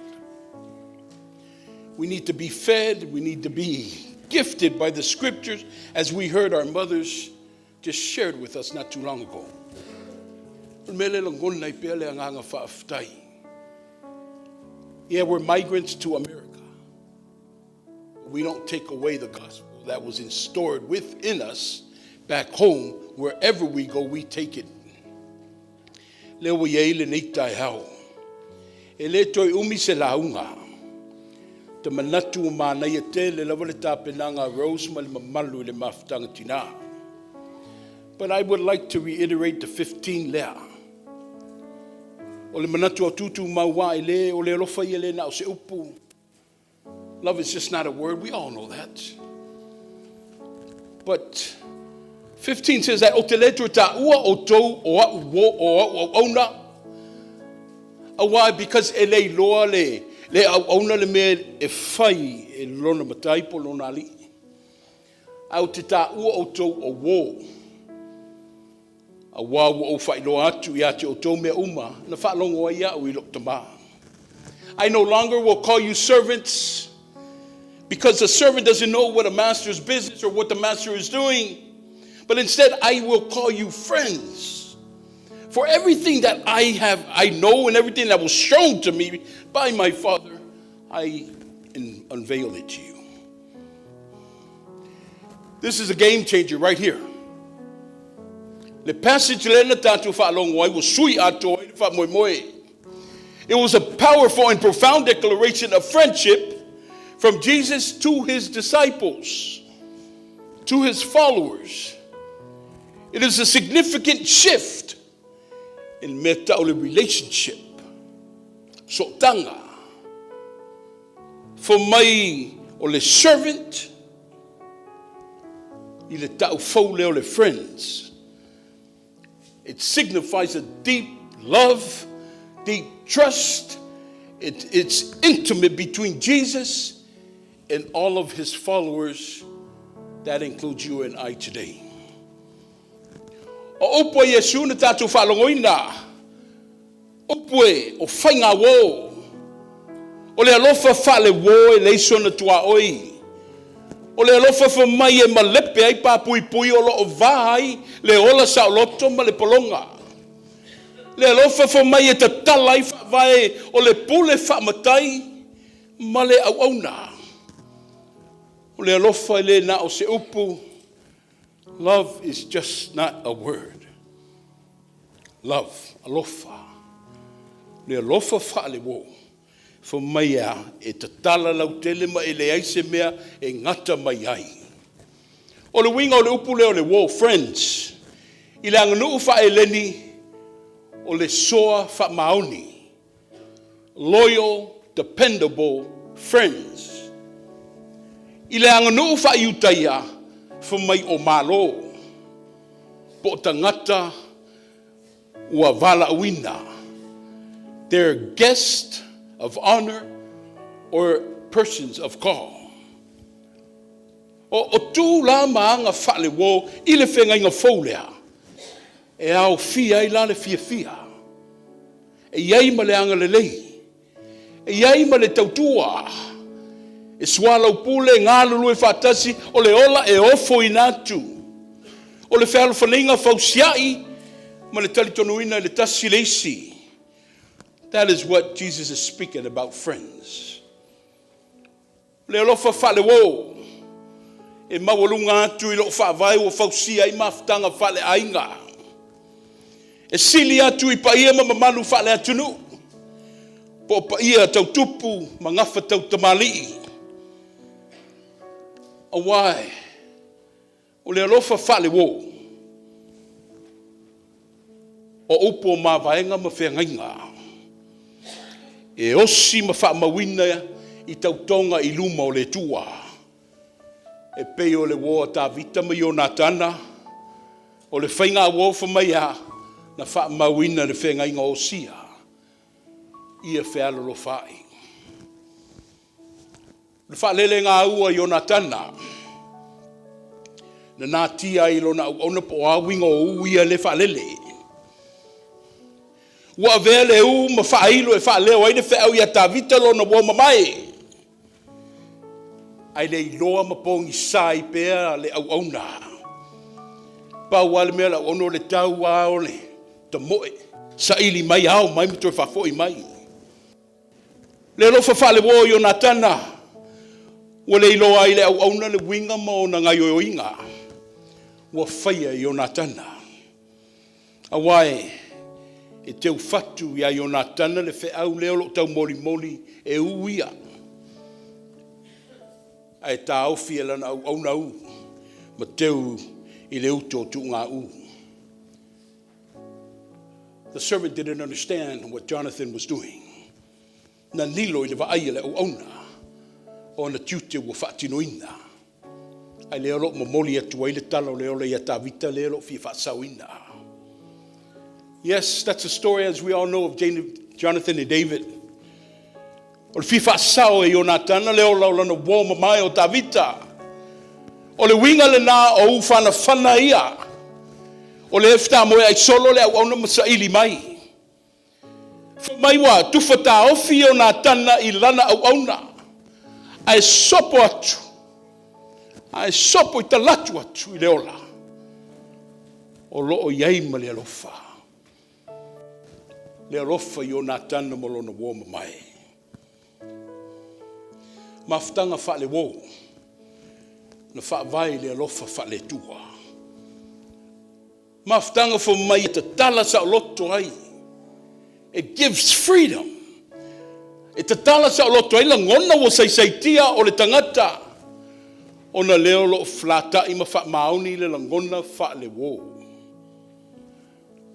We need to be fed. We need to be gifted by the scriptures, as we heard our mothers just shared with us not too long ago. O le mea lea e lagona ai pea le agaga faafetai. Yeah, we're migrants to America. We don't take away the gospel that was installed within us back home. Wherever we go, we take it. Lea ua i ai lenei taeao. E le toe umi se lauga. Ou te manatu ua manaia tele lava le tapenaga a Rose ma le mamalu i le mafutaga tinā. But I would like to reiterate the 15 lea. O le manatu o tutu maua e le o le alofa ia le na o se upu. Love is just not a word. We all know that. But 15 says that o te le toe taua outou o a'u uo o a'u auauna. Auā because e le iloa le le auauna le mea e fai e lona matai po o lona alii. Ae ou te taua outou o uō. Auā ua ou faailoa atu ia te outou mea uma na faalogo ai au i lou Tamā. I no longer will call you servants, because the servant doesn't know what a master's business or what the master is doing. But instead, I will call you friends. For everything that I have, I know, and everything that was shown to me by my Father, I unveil it to you. This is a game changer right here. Le passage lea na tatou faalogo ai ua sui atoa ai le faamoemoe. It was a powerful and profound declaration of friendship from Jesus to his disciples, to his followers. It is a significant shift in mea tau le relationship. Sootaga. Fai mai o le servant i le tau fou lea o le friends. It signifies a deep love, deep trust. It's intimate between Jesus and all of his followers. That includes you and I today. O upu a Iesu na tatou faalogoina, upu e o faiga uō. O le alofa faale-uō e leai sona tuaoi. O le alofa fai mai e malepe ai papuipui o lo o va ai le ola saoloto ma le pologa. Le alofa fai mai e tatala ai faavae o le pule faamatai ma le auauna. O le alofa e le na o se upu. Love is just not a word. Love, alofa. Le alofa faale-uō. Fai mai a e tatala lautele ma e leai se mea e gata mai ai. O le uiga o le upu lea o le uō, friends. I le aganuu faa-Eleni, o le soa faamaoni. Loyal, dependable friends. I le aganuu faa-Iutaia, fai mai o Malo. Po o tagata ua valaauina. They're guest of honor or persons of call. O tu la ma aga faale-uō i le feagaiga fou lea, e aofia ai la le fiafia. E i ai ma le agalelei. E i ai ma le tautua. E soalaupule, galulue faatasi, o le ola e ofoina atu. O le fealofaleiga fausiai ma le talitonuina i le tasi le isi. That is what Jesus is speaking about, friends. Le alofa faale-uō e maualuga atu i lou faavae ua fausia ai mafutaga faaleaiga. E sili atu i paia ma mamalu faaleatunuu. Po o paia tautupu ma gafa tautamalii. Auā o le alofa faale-uō. O upu o mavaega ma feagaiga. E osi ma faamauina i tautoga i luma o le Atua. E pei o le uō a Tavita ma Ionatana, o le faiga uō fai mai a, na faamauina le feagaiga o Osia, ia fealolofa ai. O le faalelega ua Ionatana, na natia ai lona auauna po o a uiga o ū ia le faalele. Ua avea le ū ma faailo e faaleo ai le feau ia Tavita lona uō mamae. Ae le iloa ma pogisa ai pea le auauna. Pau lava le mea o le auauna o le tau lava o le tamoe. Saili mai, ao mai ma toe faafoi mai. Le alofa faale-uō i Ionatana, ua le iloa ai le auauna le uiga ma ona gaoioiga ua faia e Ionatana. Aua e teufatu iā Ionatana le feau lea o lo o taumolimoli e ū ia, ae taofi e lana auauna ū ma teu i le uto o tuugaū. The servant didn't understand what Jonathan was doing. Na lilo i le vaai a le auauna o ana tiute ua faatinoina. Ae lea o lo o momoli atu ai le tala o le ola ia Tavita lea o lo o fia faasaoina. Yes, that's a story, as we all know, of Jonathan and David. O le fia faasao e Ionatana le ola o lana uō mamae o Tavita. O le uiga lena o ufanafana ia. O lea e fetamoe ai solo le auauna ma saili mai. Fai mai ua tufa taofi Ionatana i lana auauna, ae sopo atu, ae sopo i talatu atu i le ola o lo o i ai ma le alofa. Le alofa i Ionatana ma lona uō mamae. Mafutaga faale-uō na faavae i le alofa faale-Atua. Mafutaga fai mai e tatala saoloto ai. It gives freedom. E tatala saoloto ai lagona ua saisaitia o le tagata ona lea o lo o felata'i ma faamaoni le lagona faale-uō.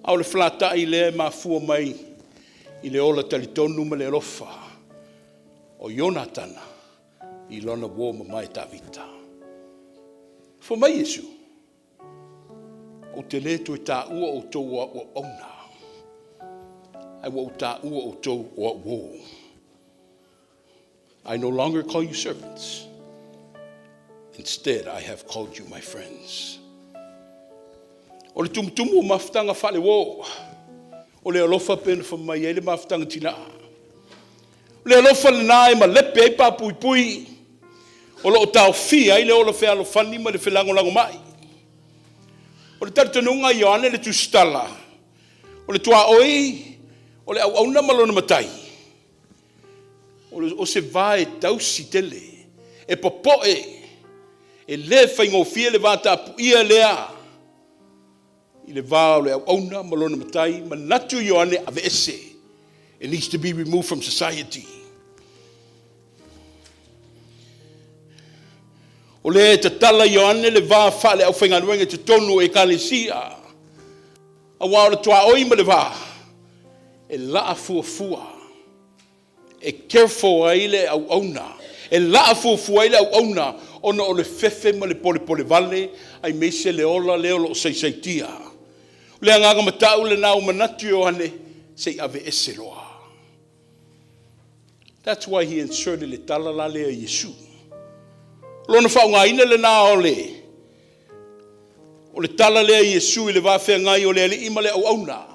A o le felata'i lea e mafua mai i le ola talitonu ma le alofa o Ionatana i lona uō mamae Tavita. Fai mai Iesu, Ou te lē toe taua outou o au auauna, ae ua ou taua outou o au uō. I no longer call you servants. Instead, I have called you my friends. O le tumutumu o mafutaga faale-uō, o le alofa pei ona fai mai ai le mafutaga tinā. O le alofa lena e malepe ai papuipui o lo o taofia ai le ola fealofani ma le felagolagomai. O le talitonuga a Ioane le Tusitala, o le tuaoi o le auauna ma lona matai, o se va e tausi tele, e popoe, e le faigofie le va tapuia lea i le va o le auauna ma lona matai, manatu Ioane aveese. It needs to be removed from society. O lea e tatala Ioane le va faale-aufaigaluega i totonu o ekalesia, aua o le tuaoi ma le va, e laa fuafua. E careful ai le auauna, e laa fuafua ai le auauna ona o le fefe ma le polepolevale aemaise le ola lea o lo o saisaitia. O le agaga matau lena ua manatu Ioane se i aveese loa. That's why he inserted le tala la lea i Iesu. O lona faaaogaina lena o le o le tala lea i Iesu i le va feagai o le alii ma le auauna.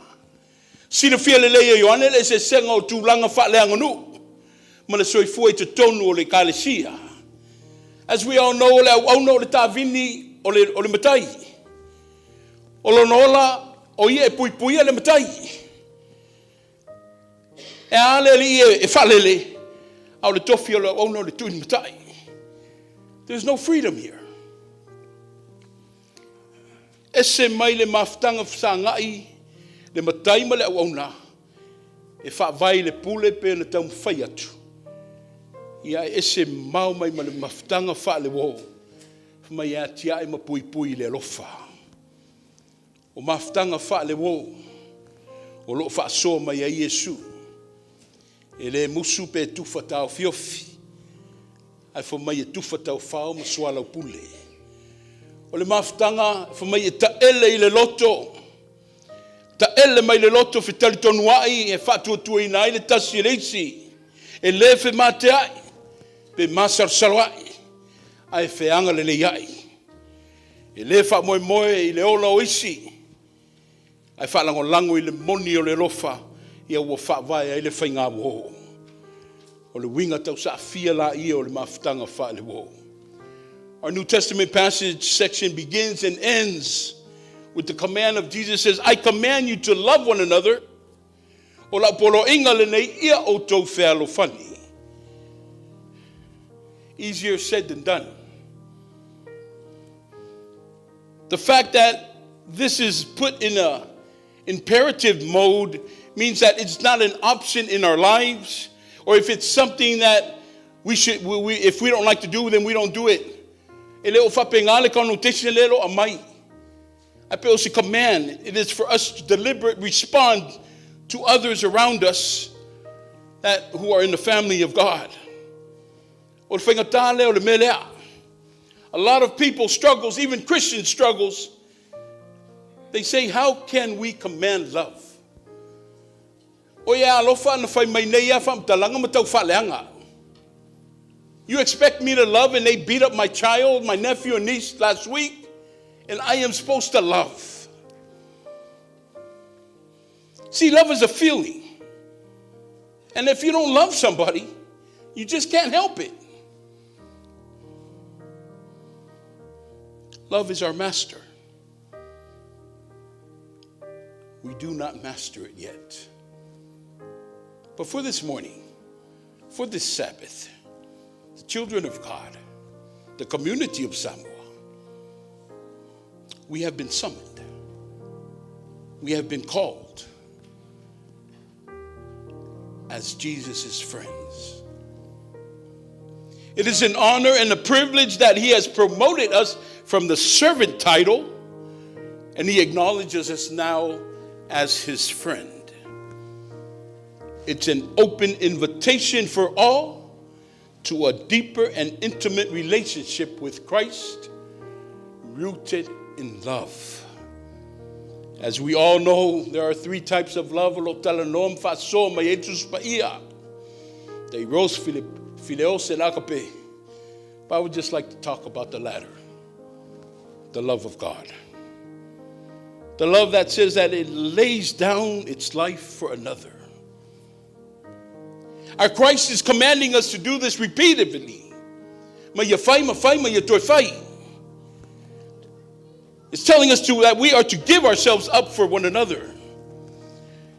Silafia lelei e Ioane le eseesega o tulaga faaleaganuu ma le soifua i totonu o le Ekalesia. As we all know, o le auauna o le tavini o le, o le matai. O lona ola, o ia e puipuia le matai. E a le alii e, e faalele, a o le tofi o le auauna o le tuini matai. There's no freedom here. Ese mai le mafutaga fesagai le matai ma le auauna e faavae i le pule pe na taumafai atu, ia e ese mamao mai ma le mafutaga faale-uō fai mai e atiae ma puipui i le alofa. O mafutaga faale-uō o lo o faasoa mai ai Iesu, e le musu pe tufa taofiofi, ae fai mai e tufa taufao ma soalaupule. O le mafutaga fai mai e taele i le loto, taele mai le loto fetalitonuai e faatuatuaina ai le tasi e le isi, e le femateai pe masalosaloai, ae feagaleleiai. E le faamoemoe i le ola o isi, ae faalagolago i le moni o le alofa ia ua faavae ai le faigā uō. O le uiga tausaafia laia o le mafutaga faale-uō. Our New Testament passage section begins and ends with the command of Jesus says, I command you to love one another. O lau poloaiga lenei ia outou fealofani. Easier said than done. The fact that this is put in a imperative mode means that it's not an option in our lives, or if it's something that we should, we, if we don't like to do, then we don't do it. E le o faapena le connotation lea o lo o aumai. Ae pei o se command, it is for us to deliberately respond to others around us that who are in the family of God. O le faigata lea o le mea lea. A lot of people struggles, even Christian struggles. They say, how can we command love? O ia alofa na fai mai nei ia faamatalaga ma taufaaleaga. You expect me to love and they beat up my child, my nephew and niece last week, and I am supposed to love. See, love is a feeling. And if you don't love somebody, you just can't help it. Love is our master. We do not master it yet. But for this morning, for this Sabbath, the children of God, the community of Samoa, we have been summoned. We have been called as Jesus' friends. It is an honor and a privilege that he has promoted us from the servant title and he acknowledges us now as his friend. It's an open invitation for all to a deeper and intimate relationship with Christ, rooted in love. As we all know, there are three types of love. O lo o talanoa ma faasoa mai ai Tusi Paia. The eros, phileos, and agape. But I would just like to talk about the latter, the love of God. The love that says that it lays down its life for another. Our Christ is commanding us to do this repeatedly. Ma ia fai, ma fai, ma ia toe fai. It's telling us that we are to give ourselves up for one another.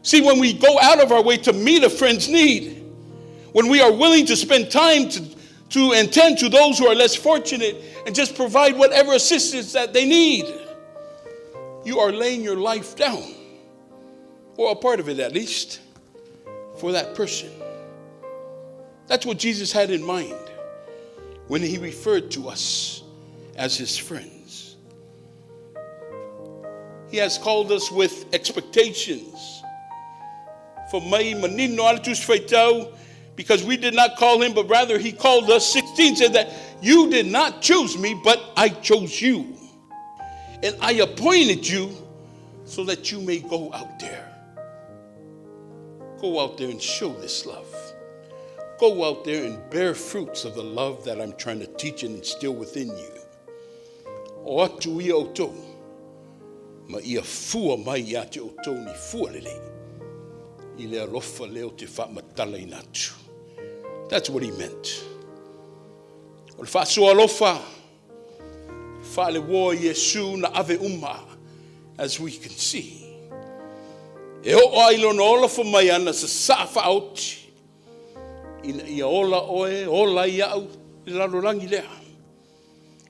See, when we go out of our way to meet a friend's need, when we are willing to spend time to attend to those who are less fortunate and just provide whatever assistance that they need, you are laying your life down, or a part of it at least, for that person. That's what Jesus had in mind when he referred to us as his friends. He has called us with expectations. Fai mai manino a le Tusi Faitau, because we did not call him, but rather he called us. 16 said that you did not choose me, but I chose you. And I appointed you so that you may go out there. Go out there and show this love. Go out there and bear fruits of the love that I'm trying to teach and instill within you. O atu ia outou, ma ia fua mai ia te outou ni fua lelei. I le alofa lea ou te faamatalaina atu. That's what he meant. O le faasoa alofa, faale-uo a Iesu na ave uma, as we can see. E oo lava i lona ola fai mai ana sasaa faaoti, ina ia ola oe, ola ai au i le lalolagi lea.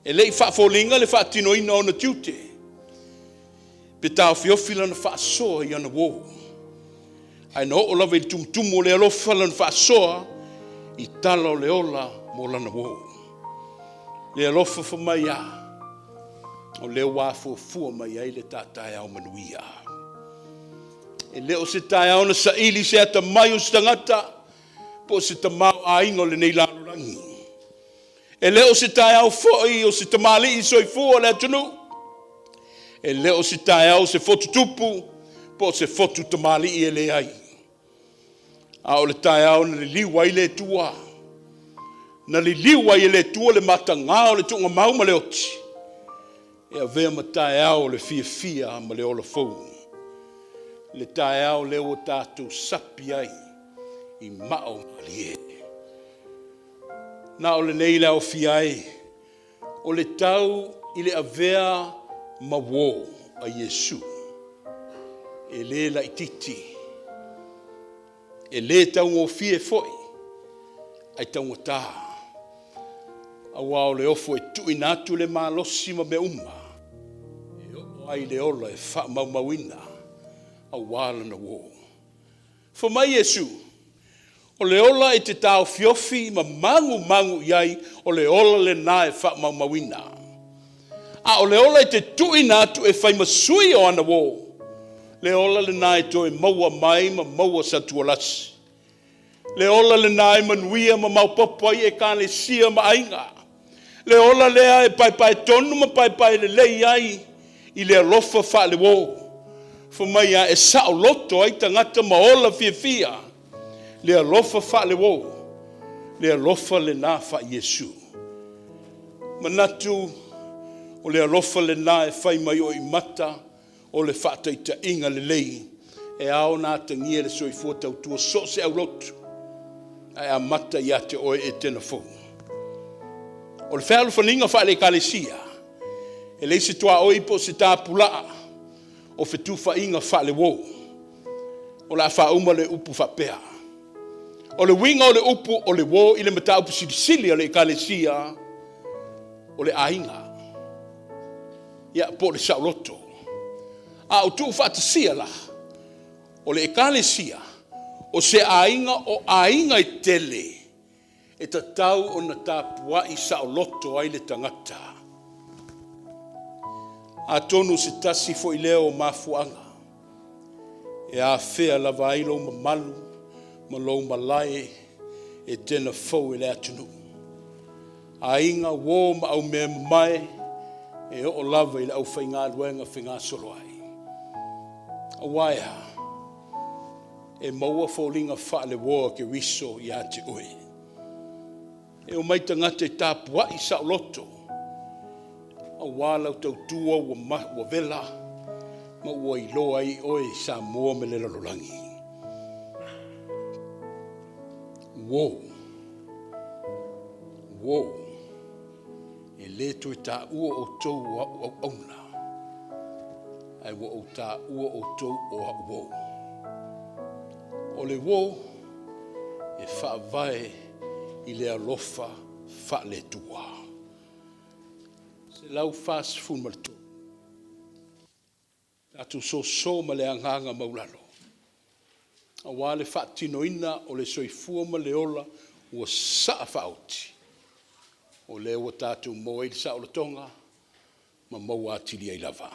E le i faafoliga le faatinoina o ona tiute, pe taofiofi lana faasoa i ana uō. Ae na oo lava i le tumutumu o le alofa lana faasoa i tala o le ola mo lana uō. Le alofa fai mai a, o lea ua afuafua mai ai le ta taeao manuia. E le o se taeao na saili se atamai o se tagata po o se tamaoaiga o lenei lalolagi. E le o se taeao foi o se tamalii soifua o le atunuu. E le o se taeao o se fotu tupu po o se fotu tamalii e leai. A o le taeao na liliu ai le Atua. Na liliu ai e le Atua le matagā o le tuugamau ma le oti. E avea ma taeao o le fiafia ma le ola fou. Le taeao lea ua tatou sapi ai i maa o malie. Na o lenei le aofia ai o le tau i le avea ma uō a Iesu. E le laitiiti, e le taugofie foi, ae taugata. Auā o le ofo e tuuina atu le malosi ma mea uma e oo ai le ola e faamaumauina auā lana uō. Fai mai Iesu, O le ola e te taofiofi ma magumagu i ai, o le ola lenā e faamaumauina. A o le ola e te tuuina atu e fai ma sui o ana uō, le ola lenā e toe maua mai ma maua satualasi. Le ola lenā e manuia ma maopoopo ai Ekalesia ma aiga. Le ola lea e paepae tonu ma paepae lelei ai i le alofa faale-uō. Fai mai a e saoloto ai tagata ma ola fiafia, le alofa faale-uō, le alofa lenā faa-Iesu. Manatu o le alofa lenā e fai mai oimata o le faataitaiga lelei e ao ona atagia le soifua tautua so o se aulotu, ae amata ia te oe Etena fou. O le fealofaniga faale-Ekalesia, e leai se tuaoi po o se tapulaa o fetufaaiga faale-uo. O le a faauma le upu faapea, O le uiga o le upu o le uo i le mataupu silisili a le Ekalesia, o le aiga, ia, po o le saoloto. A o tuufaatasia la, o le Ekalesia, o se aiga o aiga e tele e tatau ona tapuai saoloto ai le tagata. Atonu o se tasi foi lea o mafuaaga e afea lava ai lou mamalu ma lou malae e tena fou e le atunuu. Aiga, uo ma aumeamamae e oo lava i le aufaigaluega fegasoloai. Aua e a? E maua foliga faale-uo a Keriso ia te oe. E omai tagata e tapuai saoloto aua lau tautua ua vela ma ua iloa ai oe i Samoa ma le lalolagi. Uo, uo, e le toe taua outou o au auauna, ae ua ou taua outou o au uo. O le uo e faavae i le alofa faale-Atua. 143. Tatou soso ma le agaga maualalo aua le faatinoina o le soifua ma le ola ua sasaa faaoti, o lea ua tatou maua ai le saolotoga ma maua atili ai lava.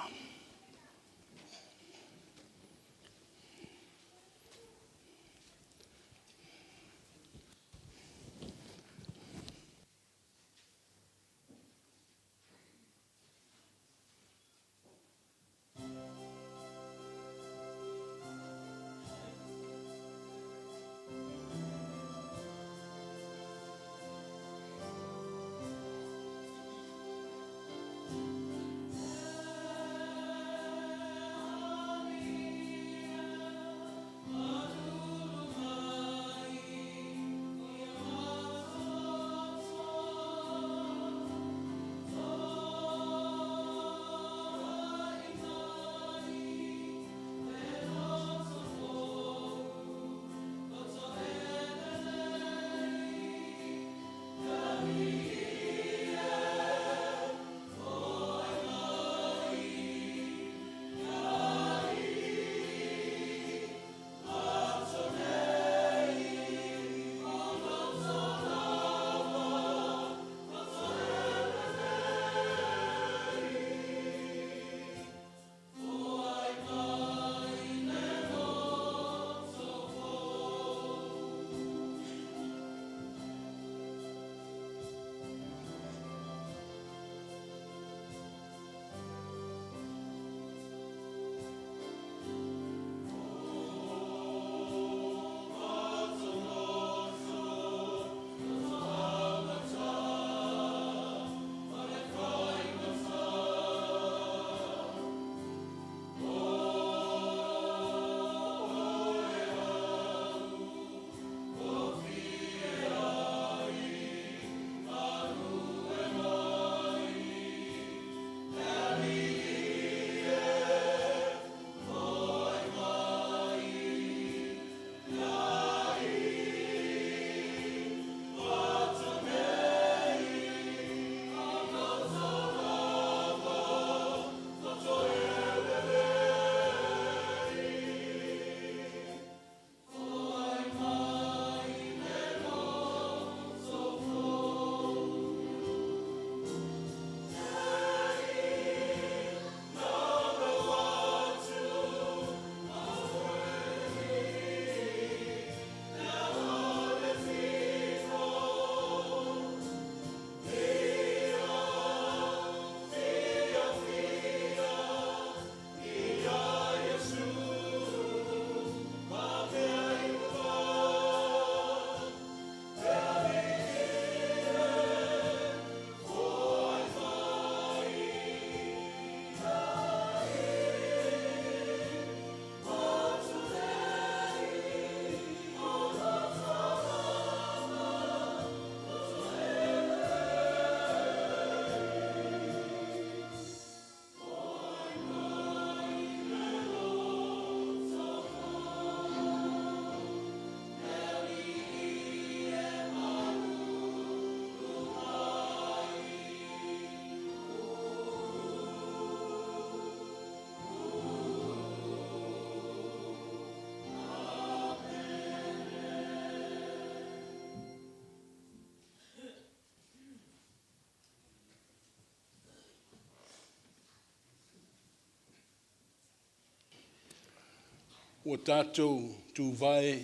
Ua tatou tuvae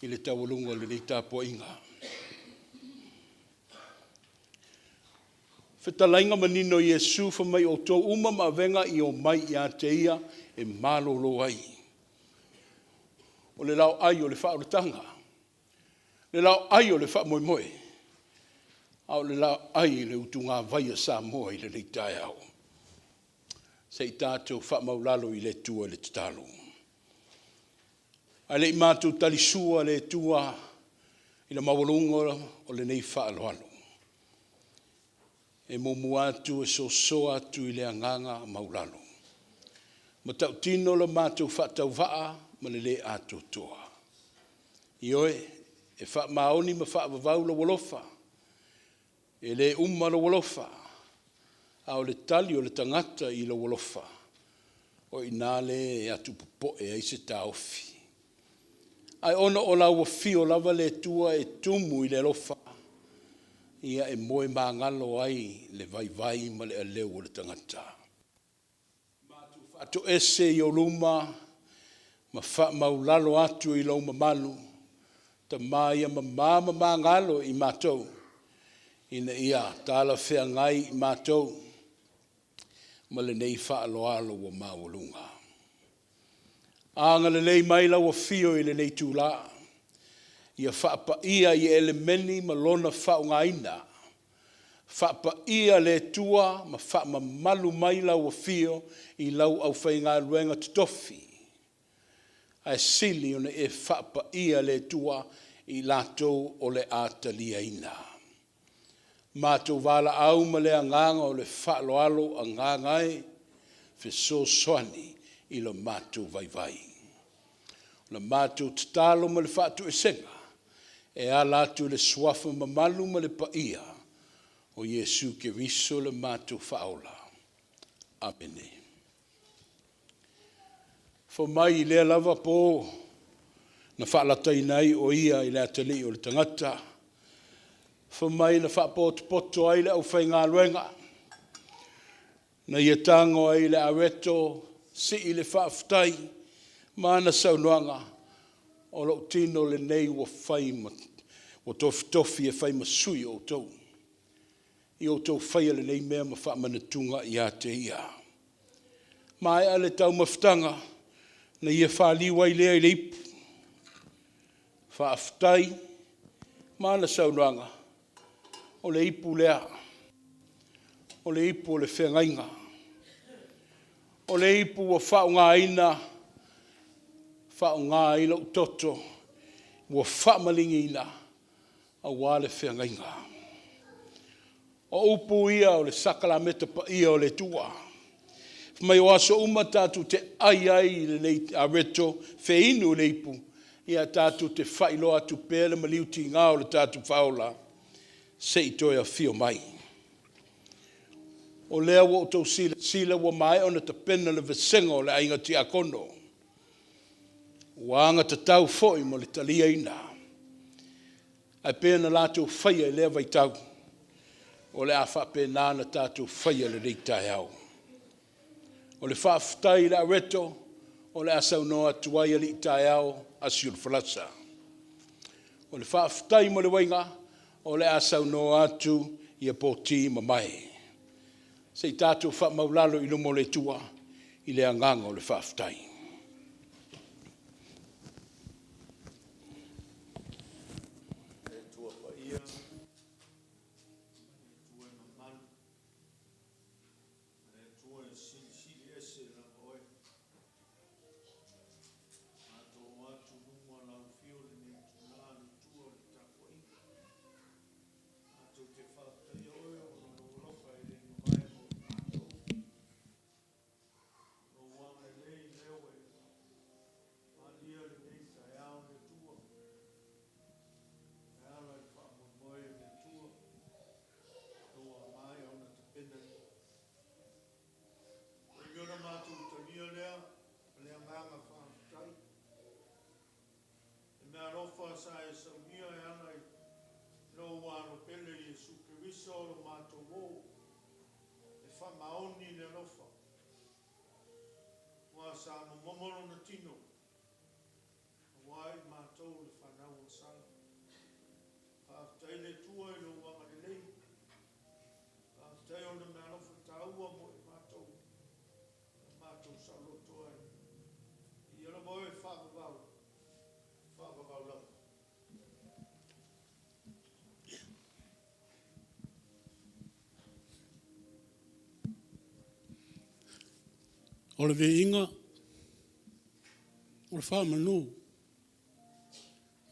i le taualuga o lenei tapuaiga. Fetalaiga manino Iesu fai mai outou uma ma avega i omai ia te ia e malolo ai. O le laoai o le faaolataga, le laoai o le faamoemoe, a o le laoai i le utugavai a Samoa i lenei taeao. Se i tatou faamaulalo i le Atua i le tatalo. Ae le i matou talisua le Atua i le maualuga o lenei faaaloalo, e muamua atu e sosoa atu i le agaga maualalo. Matautino lo matou faatauvaa ma le le atoatoa. Ioe, e faamaoni ma faavavau lou alofa, e le uma lou alofa, a o le tali o le tagata i lou alofa, o i ina lea e atupopoe ai se taofi. Ae ona o lau afio lava le Atua e tumu i le alofa, ia e moemagalo ai le vaivai ma le aleu o le tagata. Matou faatoese i ou luma ma faamaulalo atu i lou mamalu, Tama ia mama ma magalo i matou, ina ia talafeagai i matou ma lenei faaaloalo ua maualuga. Agalelei mai lau Afio i lenei itula, ia faapaia i elemeni ma lona faaaogaina, faapaia le Atua ma faamamalu mai lau Afio i lau aufaigaluega totofi, ae sili ona e faapaia le Atua i latou o le a taliaina. Matou valaau ma le agaga o le faaaloalo, agaga e fesoasoani i lo matou vaivai. O le matou tatalo ma le faatoesega, e ala atu i le Suafa mamalu ma le paia o Iesu Keriso le matou Faaola. Amene. Fai mai i lea lava po na faalataina ai o ia i le atalii o le tagata, fai mai na faapotopoto ai le aufaigaluega, na ia tago ai i le areto, sii le faafetai ma ana saunoaga, o lou tino lenei ua fai ma ua tofitofi e fai ma sui o outou. Ia outou faia lenei mea ma faamanatuga ia te ia. Maea le taumafataga, na ia faliu ai lea i le ipu, faafetai ma ana saunoaga, o le ipu lea, o le ipu o le feagaiga, o le ipu ua faaaogaina, faaaoga ai lou toto ua faamalieina aua le feagaiga. O upu ia o le sakalameta paia o le Atua. Fai mai o aso uma tatou te ai ai i lenei areto, feinu i le ipu, ia tatou te faailoa atu pea le maliu tiga o le tatou Faaola se i toe afio mai. O lea ua outou silasila ua maea ona tapena le vasega o le aiga tiakono, ua agatatau foi mo le taliaina. Ae pei ona latou faia i lea vaitau, o le a faapena ona tatou faia i lenei taeao. O le faafetai i le areto, o le a saunoa atu ai alii taeao Asiuli Falasa. O le faafetai mo le uaiga, o le a saunoa atu ia Poti Mamae. Se i tatou faamaulalo i luma o le Atua i le agaga o le faafetai. Le Atua Paia, le Atua e mamalu, le Atua e silisili ese lava Oe. Matou o atu i luma o Lau Afio i lenei itula le Atua i le tapuaiga. Matou te faafetaia Oe ona o Lou alofa e le mavae mo i matou. O Lou agalelei lea ua e faaalia lenei taeao le Atua e ala i le faamoemoe le Atua ua maea ona tapenaina. Taimi ona matou talia lea ma le agaga faafetai. Le meaalofa sa e saunia e ala i lou Alo pele Iesu Keriso lo matou uo e faamaoni le alofa. Ua sa momomo lona tino. matou le fanau o Sala. Faafetai le Atua i lou agalelei. Faafetai ona meaalofa taua mo i matou, na matou saoloto ai. Ia lava oe faavavau, faavavau lava. O le viiga, o le faamanu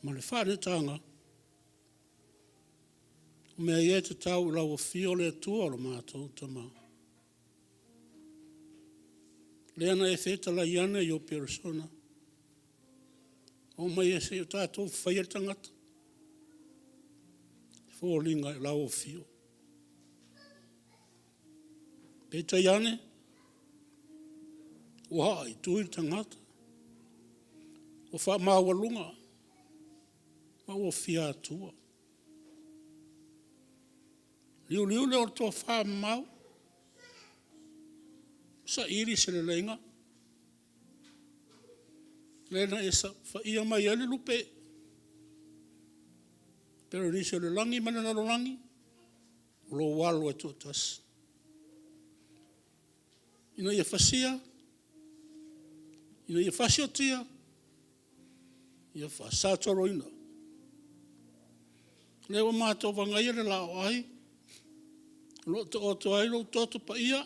ma le faaneetaga, o mea ia e tatau i lau afio le Atua lo matou Tama. Lea na e fetalai ane i ou perusona, omai e se i o tatou faia le tagata, e foliga i lau afio. Peitai ane, ua haa i tui le tagata, ua faamaualuga ma ua fia atua. Liuliu lea o le tofamamao, saili se leleiga, lea na e faia mai ai le lupe, Perenisi o le lagi ma le lalolagi, o lou Alo e toatasi, ina ia fasia, ina ia fasiotia, ia faasatoloina. O lea ua matou vagaia le laoai o lo o taoto ai lou toto paia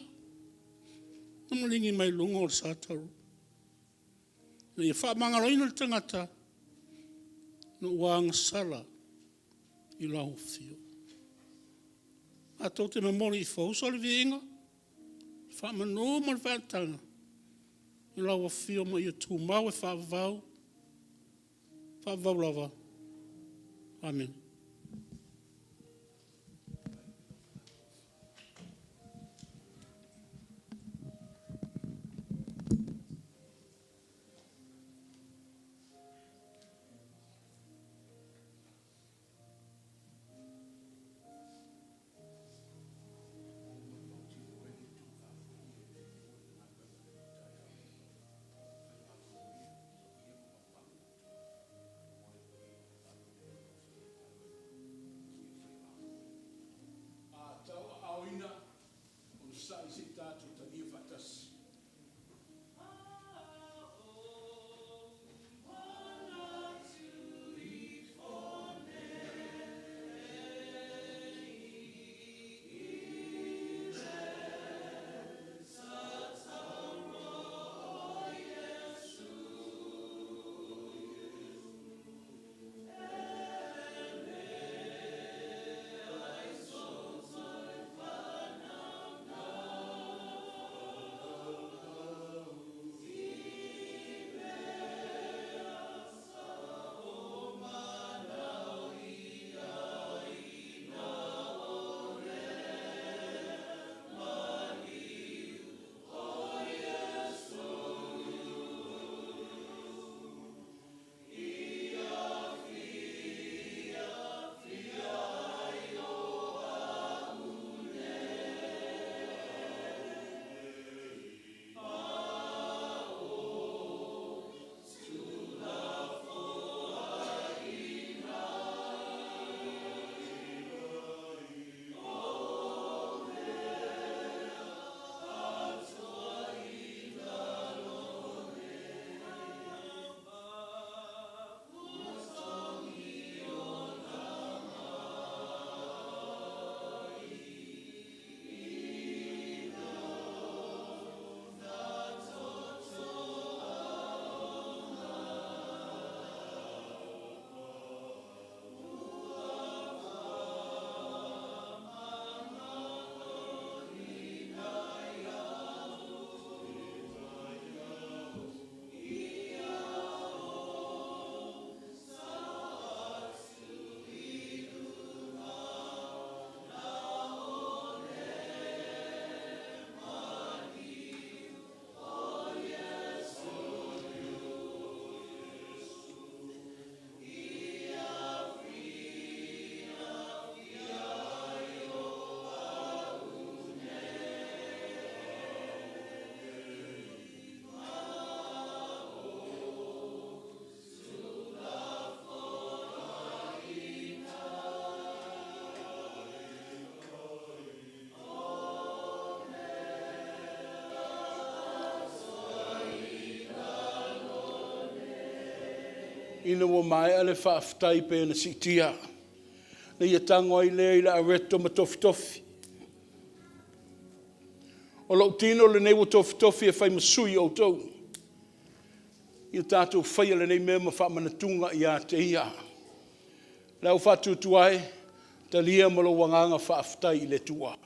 na maligi mai luga o le satauro, ina ia faamagaloina le tagata ina ua agasala i lau afio. Matou te momoli i fousa le viiga, faamanu ma le faaetaga i lau afio ma ia tumau e faavavau, faavavau lava. Amene. A tauaaoina, onosai se i tatou tagia faatasi. Ina ua maea le faafetai pei ona siitia, na ia tago ai lea i le areto ma tofitofi. O lou tino lenei ua tofitofi e fai ma sui o outou. Ia tatou faia lenei mea ma faamanatuga ia te ia. Le au faatuatua e, talia ma lou agaga faafetai i le Atua.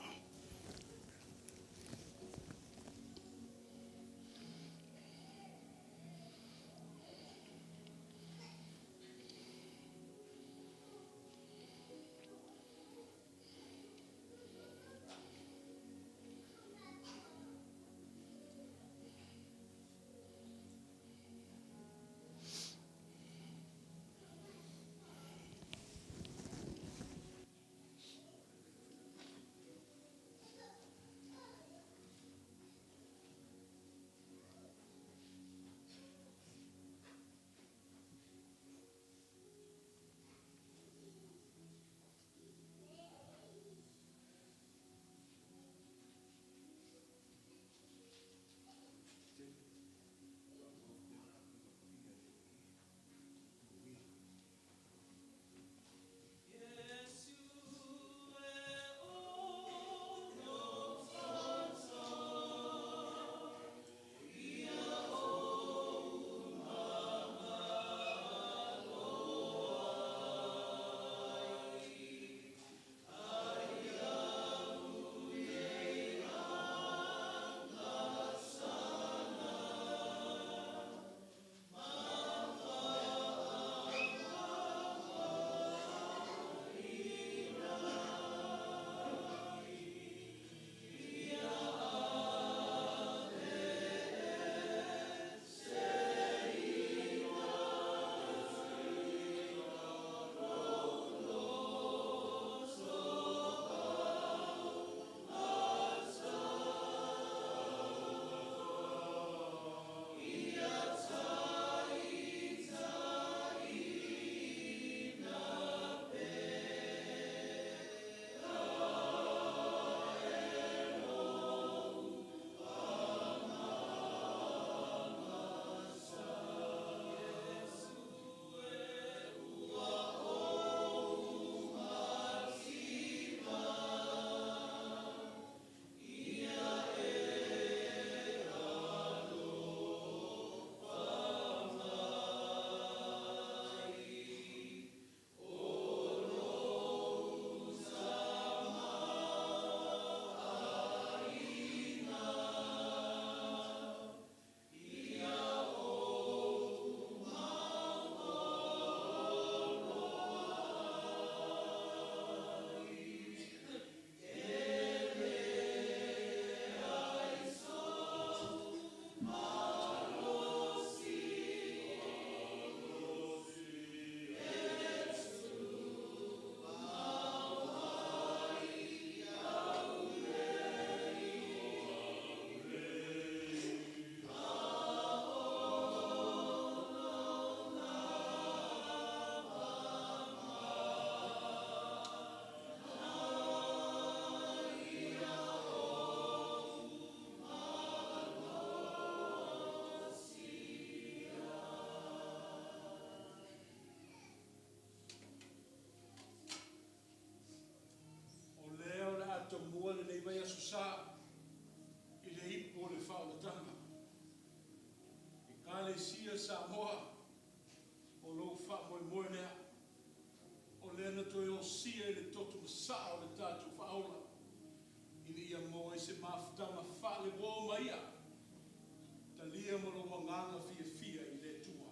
O lea o le a tomua lenei vaiaso sa i le ipu o le faaolataga. Ekalesia Samoa, o lou faamoemoe lea, o lea na toe osia i le toto masaa o le tatou Faaola, ina ia maua ai se mafutaga faale-uo ma Ia. Talia ma lou agaga fiafia i le Atua.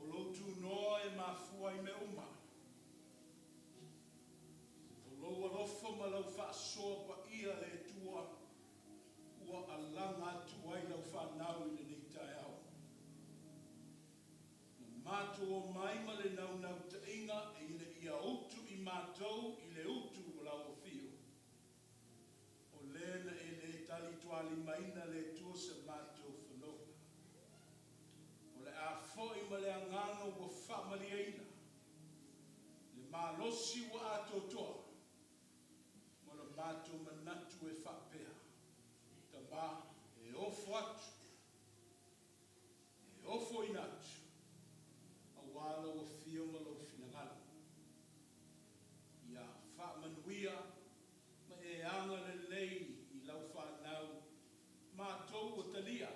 O lou tunoa e mafua ai mea uma. O lou alofa ma lau faasoa paia le Atua ua alaga atu ai lau fanau i lenei taeao. Na matou omai ma le naunautaiga ina ia utu i matou i le utu o lau afio. O lea na e le talitualimaina le Atua se matou fanoga. agaga ua faamalieina, le malosi ua atoatoa, ma le matou manatu e faapea, Tama, e ofo atu, e ofoina atu, aua Lau Afio ma Lou finagalo. Ia faamanuia ma e agalelei i Lau fanau matou ua talia,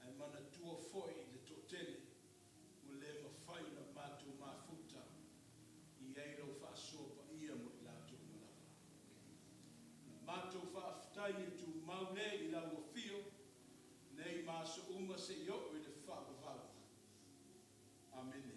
ae manatua foi le toatele ua le mafai ona matou mafuta i ai Lau faasoa paia mo i latou uma lava. Na matou faafetai e tumau le i Lau Afio nei ma aso uma seia oo i le faavavau. Amene.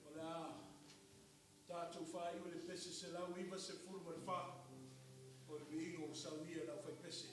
O le a tatou faaiu i le pese 194 o le viiga ua saunia e le aufaipese.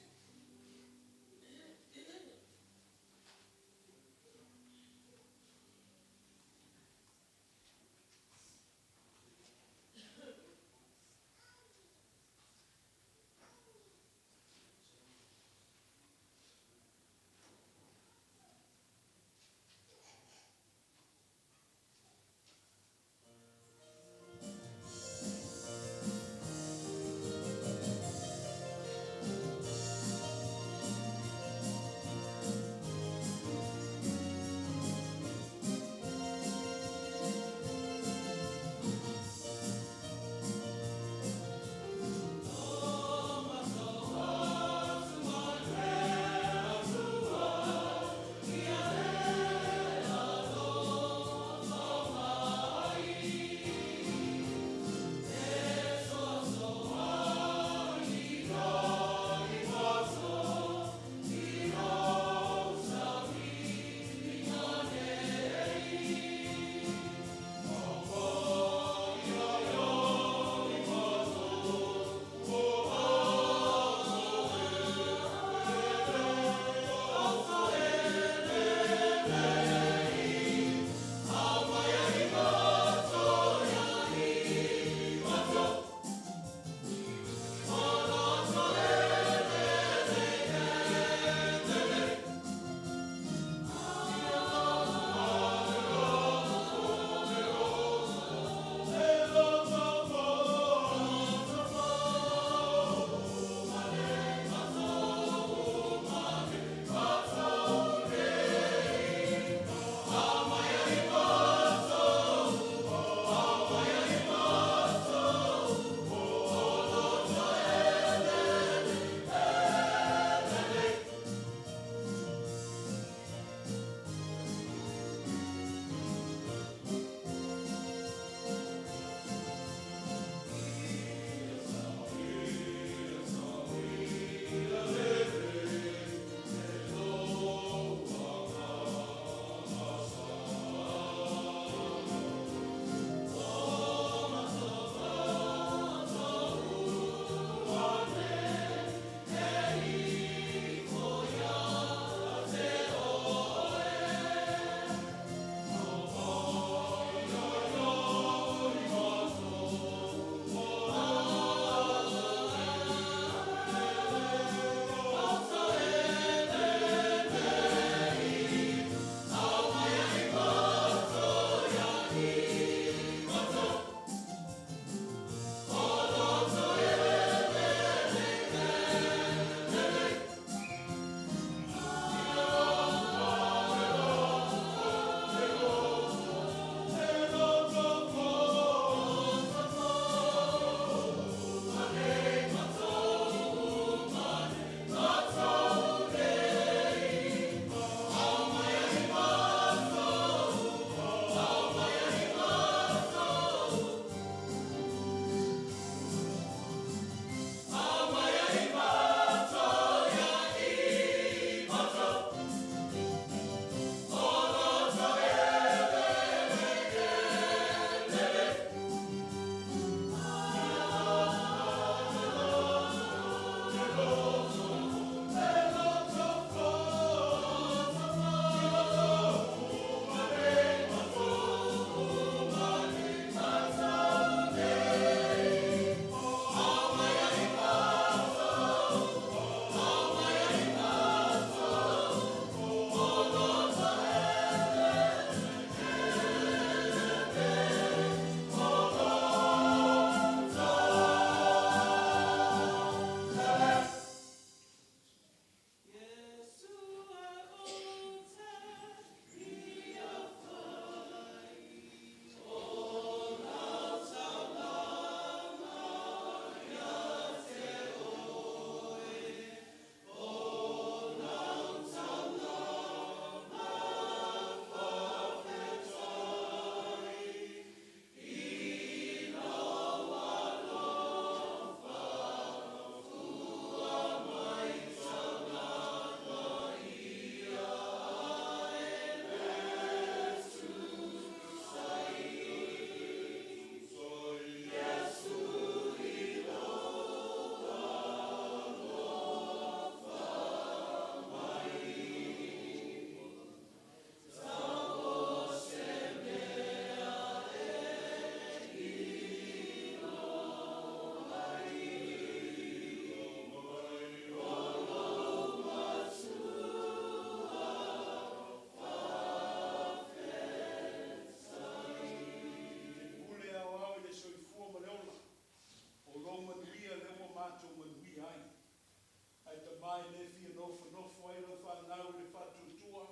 Tama e le fia nofonofo ai lau fanau i le faatuatua,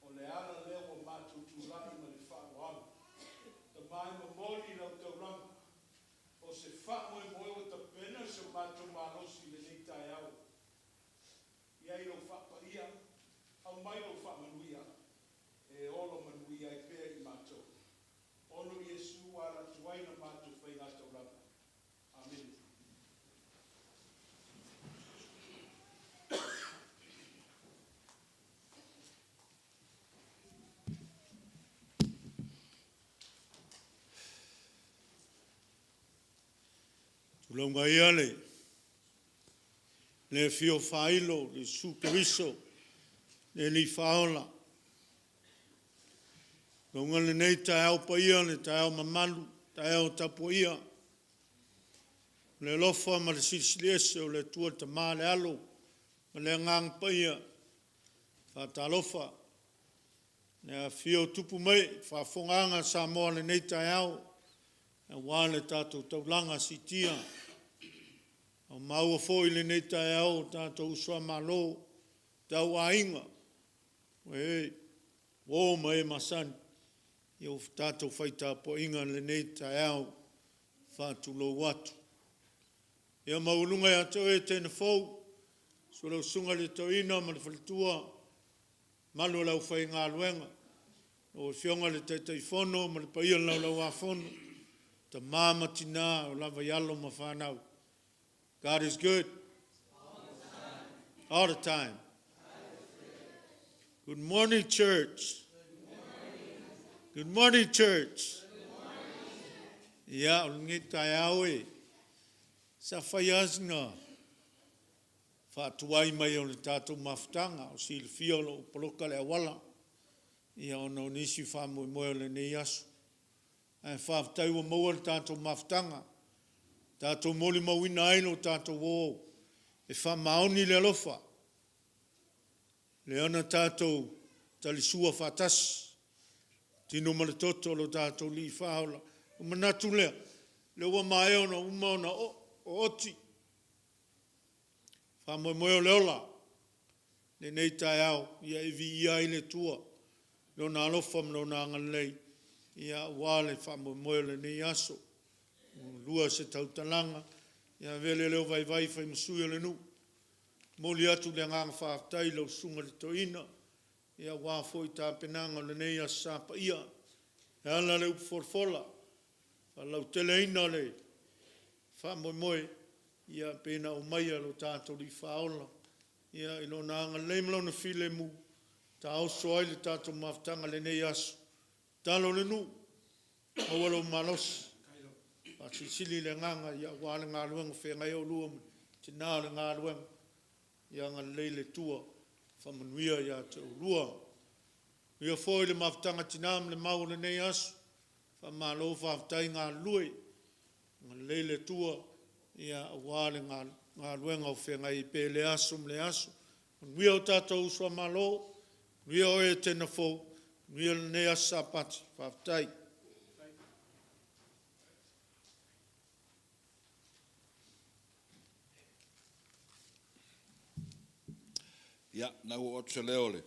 o le ala lea ua matou tulai ma le faaaloalo. Tama e momoli lau taulaga, o se faamoemoe ua tapena so matou malosi i lenei taeao. I ai lou faapaia, aumai lou faamanuia, e ola manuia ai pea i matou. Ona o Iesu ua ala atu ai la matou faigataulaga. Amene. Tulauga ia le le afio faailo o Iesu Keriso le Alii Faaola. Luga lenei taeao paia, le taeao mamalu, taeao tapuaia, le alofa ma le silisili ese o le Atua le Tama, le Alo ma le Agaga Paia. Faatalofa le afifio o tupu ma ee, faafofogaaga a Samoa i lenei taeao, aua le tatou taulaga siitia. Ua maua foi i lenei taeao o tatou uso a Malo, tauaiga, e uo ma e masani i a tatou fai tapuaiga i lenei taeao. Faatulou atu. Ia maualuga ia te oe Teina fou, susu lau Susuga i le Toeaina ma le faletua, mamalu o le aufaigaluega, lau Afioga i le Taitaifono ma le paia o le Laulau-a-Fono, tama ma tina, e oo lava i alo ma fanau. God is good. All the time. Good morning, church. Good morning, church. Ia, o lenei taeao e, sa fai lava sina faatuai mai o le tatou mafutaga, o silafia o lo o poloka le auala, ia ona o nisi faamoemoe o lenei aso. Ae faafetai ua maua le tatou mafutaga, tatou molimauina ai lo tatou o e faamaoni le alofa, lea na tatou talisua faatasi, tino ma le toto lo tatou Alii Faaola. Ona manatu lea, lea ua maea ona uma ona oti faamoemoe o le ola lenei taeao, ia e viia ai le Atua i Lona alofa ma Lona agalelei aua le faamoemoe o lenei aso. Lua se tautalaga, ia avea lea o leo vaivai e fai ma sui o le nuu, momoli atu le agaga faafetai i lau Susuga i le Toeaina, aua foi tapenaga o lenei Aso Sa paia. E ala le upu folafola, faalauteleina le faamoemoe e pei ona aumaia e lo tatou Alii Faaola i Lona agalelei ma Lona filemu, taoso ai le tatou mafutaga i lenei aso. Tatalo le nuu, maua lou malosi, faasilisili le agaga aua le galuega o feagai ai oulua ma le tina o le galuega. Ia agalelei le Atua, faamanuia ia te oulua. Manuia foi le mafutaga a tina ma le mau o lenei aso, faamalo faafetai galulue. Agalelei le Atua aua le galuega o feagai ai pea i lea aso ma lea aso. Manuia o tatou uso a Malo, manuia oe Teina fou, manuia lenei aso Sapati. Faafetai. Ia, na ua oo atu se leo o le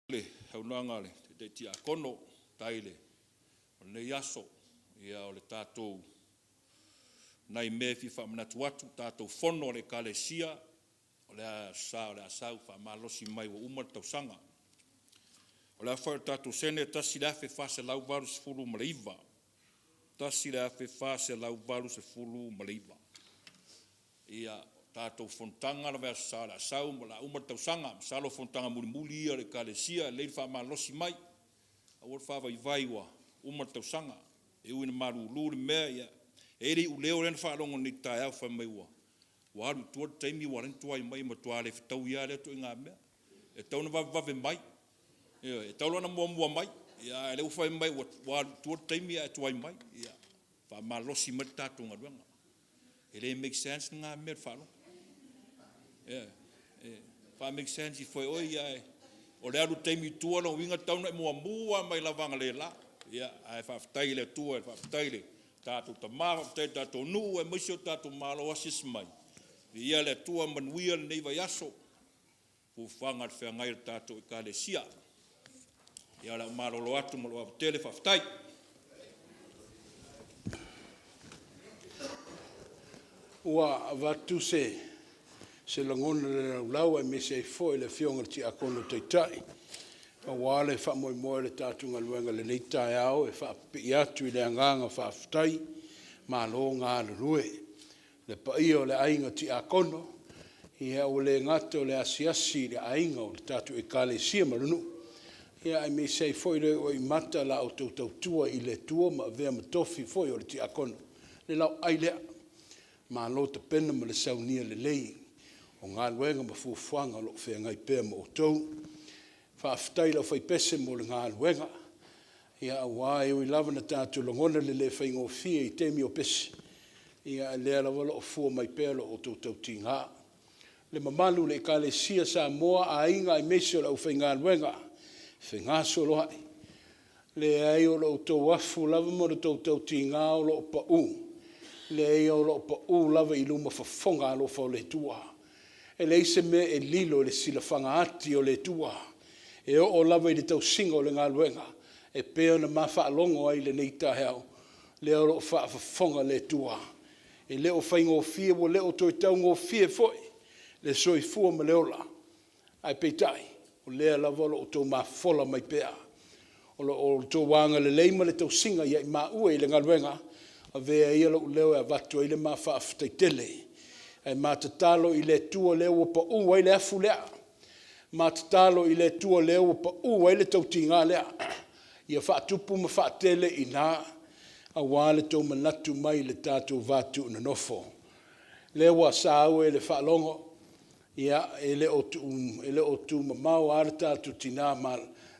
Le saunoaga a le Taitai Tiakono, faafetai i le, o lenei aso, ia o le tatou, nai mea e fia faamanatu atu, tatou fono a le Ekalesia, o le Aso Sa o le a sau, faamalosi mai ua uma le tausaga. O le aofai o le tatou sene, e 1,489, 1,489. Ia, tatou fonotaga le Vaiaso Sa o le a sau ma o le a uma le tausaga. Masalo o fonotaga mulimuli ia a le Ekalesia, e lelei le faamalosi mai, aua le faavaivai ua uma le tausaga. E ui ina malulu le mea, ia, e i ai le iuleo lea na faalogo nei i le taeao fai mai ua alu i tua le taimi ua ala ai ona tuai mai, e matua le fetaui lava lea ituaiga mea. E tatau ona vavevave mai, ioe, e tatau la ona muamua mai, a o lea ua fai mai ua alu i tua le taimi ae tuai mai. Ia, faamalosi mai le tatou galuega. E le make sense lena mea i le faalogo. Ioe. E faa-make sense ifo e oe, ae o le alu o le taimi i tua, lona uiga e tatau ona e muamua mai lava analeila. Ia, ae faafetai i le Atua, faafetai i le tatou Tama, faafetai i le tatou nuu aemaise o le tatou Malo asiasi mai. Viia le Atua, manuia lenei vaiaso, fuafuaga o le feagai o le tatou Ekalesia. Ia, o le a ou malolo atu ma lou ava tele, faafetai. Ua avatu se lagona i le laulau aemaise ai foi o le Afioga i le Tiakono Taitai aua le faamoemoe o le tatou galuega i lenei taeao. E faapipii atu i le agaga faafetai, malo galulue. Le paia o le Aiga Tiakono, ia ua le gata o le asiasi i le aiga o le tatou Ekalesia ma le nuu, aemaise ai foi le oimata i la outou tautua i le Atua ma avea ma tofi foi o le Tiakono, le laoai lea. Malo tapena ma le saunia lelei o galuega ma fuafuaga o lo o feagai pea ma outou. Faafetai i le aufaipese mo le galuega, aua e ui lava ina tatou lagona le le faigofie i taimi o pese, a o lea lava o lo o fua mai pea lo outou tautiga. Le mamalu i le Ekalesia Samoa, aiga aemaise o le aufaigaluega fegasoloai, leai o lo outou afu lava ma lo outou tautiga o lo o pau, leai o lo o pau lava i luma fofoga alofa o le Atua. E leai se mea e lilo i le silafaga ati o le Atua, e oo lava i le tausiga o le galuega e pei ona ma faalogo ai i lenei taeao, lea o lo o faafofoga le Atua. E le o faigofie, ua le o toe taugofie foi le soifua ma le ola, ae peitai, o lea lava o lo o outou mafofola mai pea. O lo outou agalelei ma le tausiga ia maua i le galuega, avea ia lou leo e avatu ai le ma faafetai tele. Ae ma tatalo i le Atua lea ua pau ai le afu lea, ma tatalo i le Atua lea ua pau ai le tautiga lea, ia faatupu ma faatele i ina aua le tou manatu mai i le tatou va tuunonofo. Lea ua saua i le faalogo, ia, e le o tumamao lava le tatou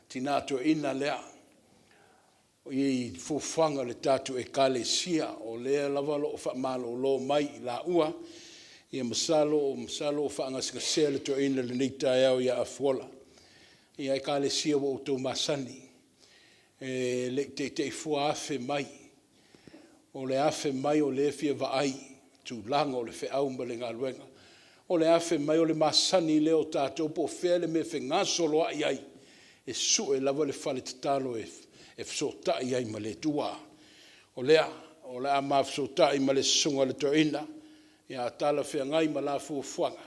tina toeaina lea i fuafuaga a le tatou Ekalesia, o lea lava o lo o faamalolo mai i laua. Ia masalo o faagasegasea le toeaina i lenei taeao ia Afuola. Ia, Ekalesia ua outou masani, e le i teitei fua afe mai, o le afe mai o lea e fia vaai i le tulaga o le feau ma le galuega. O le afe mai o le masani lea o tatou po o fea le mea e fegasoloai ai, e sue lava le fale tatalo e fesootai ai ma le Atua. O lea, o le a ma fesootai ma le susuga i le toeaina, a talafeagai ma la fuafuaga,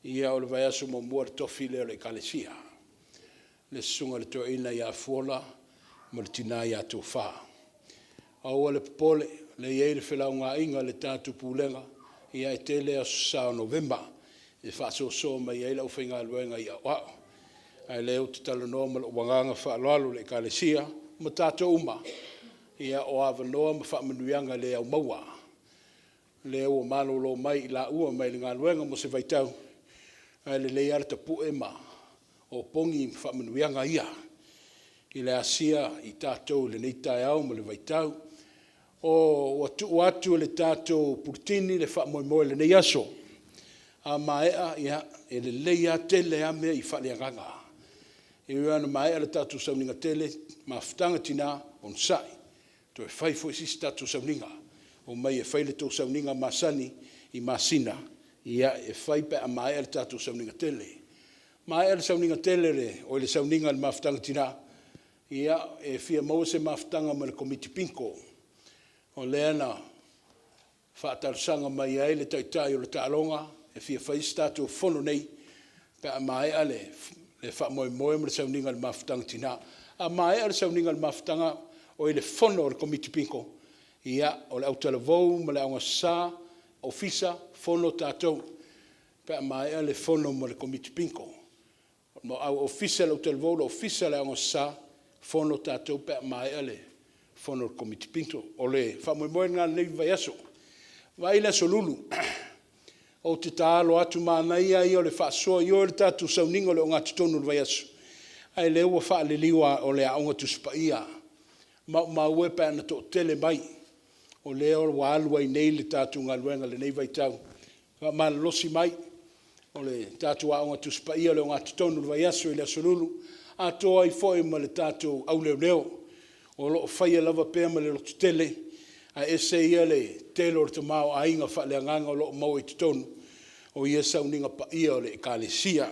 ia o le vaiaso muamua le tofi lea o le Ekalesia, le susuga i le toeaina ia Afuola ma le tina ia Tofa. Aua le popole, o lea e i ai le felaugaaiga a le tatou Pulega, ia e tele aso Sa o Novema e faasoasoa mai ai le aufaigaluega i aoao. A o lea ou te talanoa ma lou agaga faaaloalo i le Ekalesia ma tatou uma, ia o avanoa ma faamanuiaga le aumaua, lea ua malolo mai i laua mai le galuega mo se vaitau, ae lelei lava le tapue ma opogi ma faamanuiaga ia i le asia i tatou i lenei taeao ma le vaitau. Ua tuu atu e le tatou Puletini le faamoemoe i lenei aso. A maea, ia, e lelei lava tele lava mea i faaleagaga. E ui lava ina maea le tatou sauniga tele, mafutaga tina, onosai, toe fai foi se isi tatou sauniga. Omai e fai le tou sauniga masani i masina e fai pe a maea le tatou sauniga tele. Maea le sauniga tele oi le sauniga o le mafutaga tinã, ia e fia maua se mafutaga ma le Komiti Bingo. O lea na faatalosaga mai ai le Taitai o le taaloga e fia fai se tatou fono nei pe a maea le faamoemoe ma le sauniga o le mafutaga tinã. A maea le sauniga o le mafutaga oi le fono a le Komiti Bingo, ia o le autalavou ma le Aoga Sa, Ofisa, fono tatou pe a maea le fono ma le Komiti Bingo. Au Ofisa le autalavou, le Ofisa le Aoga Sa, fono tatou pe a maea le fono a le Komiti Bingo. O le faamoemoe lena i lenei vaiaso. Vaai i le Aso Lulu, ou te taalo atu, manaia ia o le faasoa i o i le tatou sauniga o le ogatotonu i le vaiaso, a o lea ua faaliliu o le Aoga Tusi Paia. Maumau e pe ana toatele mai, o lea ua alu ai nei le tatou galuega i lenei vaitau. Faamalolosi mai, o le tatou Aoga Tusi Paia o le Ogatotonu i le vaiaso i le Aso Lulu, atoa ai foi ma le tatou Auleoleo o lo o faia lava pea ma le lototele, ae ese ia le tele o le tamaoaiga faaleagaga o lo o maua i totonu o ia sauniga paia o le Ekalesia.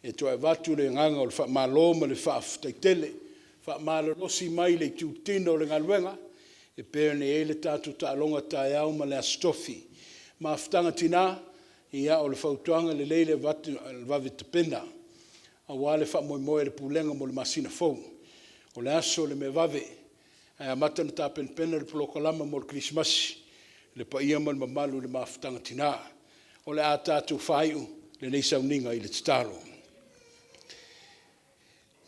E toe avatu le agaga o le faamalo ma le faafetai tele. Faamalolosi mai i le itutino o le galuega e pei ona i ai le tatou taaloga taeao ma le Aso Tofi. Mafutaga Tina, ia o le fautuaga lelei le avatu e vave tapena aua le faamoemoe o le Pulega mo le masina fou. O le aso o le mea vave ae amata ona tapenapena le polokalama mo le Kerisimasi le paia ma le mamalu i le Mafutaga Tina. O le a tatou faaiu lenei sauniga i le tatalo.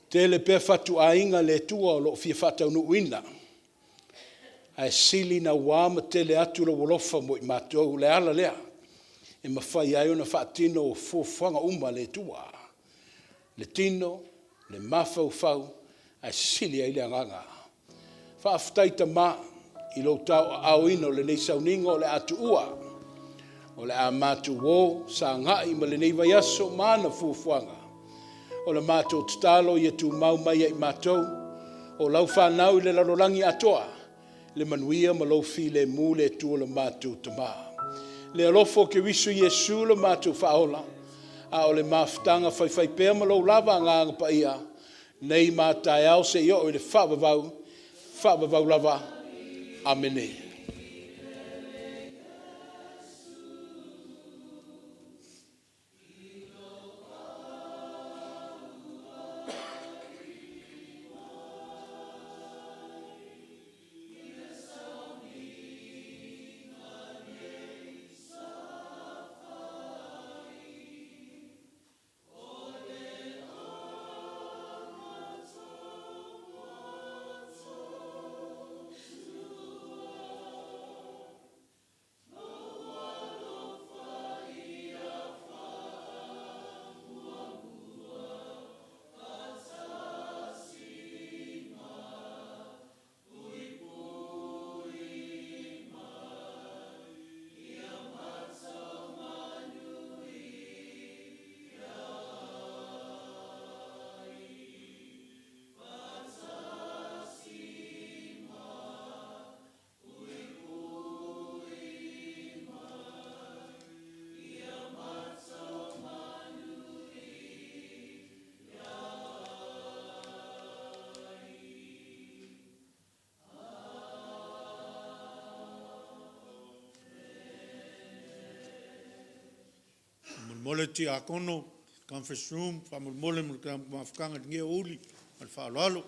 Tele pea fatuaiga a le Atua o lo o fia faataunuuina, ae sili naua ma tele atu lou alofa mo i matou. O le ala lea e mafai ai ona faatino fuafuaga uma a le Atua, le tino, le mafaufau, ae sili ai le agaga. Faafetai Tama i lou tauaaoina o lenei sauniga o le a tuua, o le a matou o sagai ma lenei vaiaso ma ana fuafuaga. O le matou tatalo ia tumau mai ia i matou o lau fanau i le lalolagi atoa le manuia ma lou filemu le Atua lo matou Tama. Le alofa o Keriso Iesu lo matou Faaola, a o le mafutaga faifaipea ma lou lava Agaga Paia, nei ma a taeao seia oo i le faavavau, faavavau lava. Amene. Faamolemole Tiakono, Conference Room, faamolemole mo le mafutaga i lenei aoauli. Ma le faaaloalo.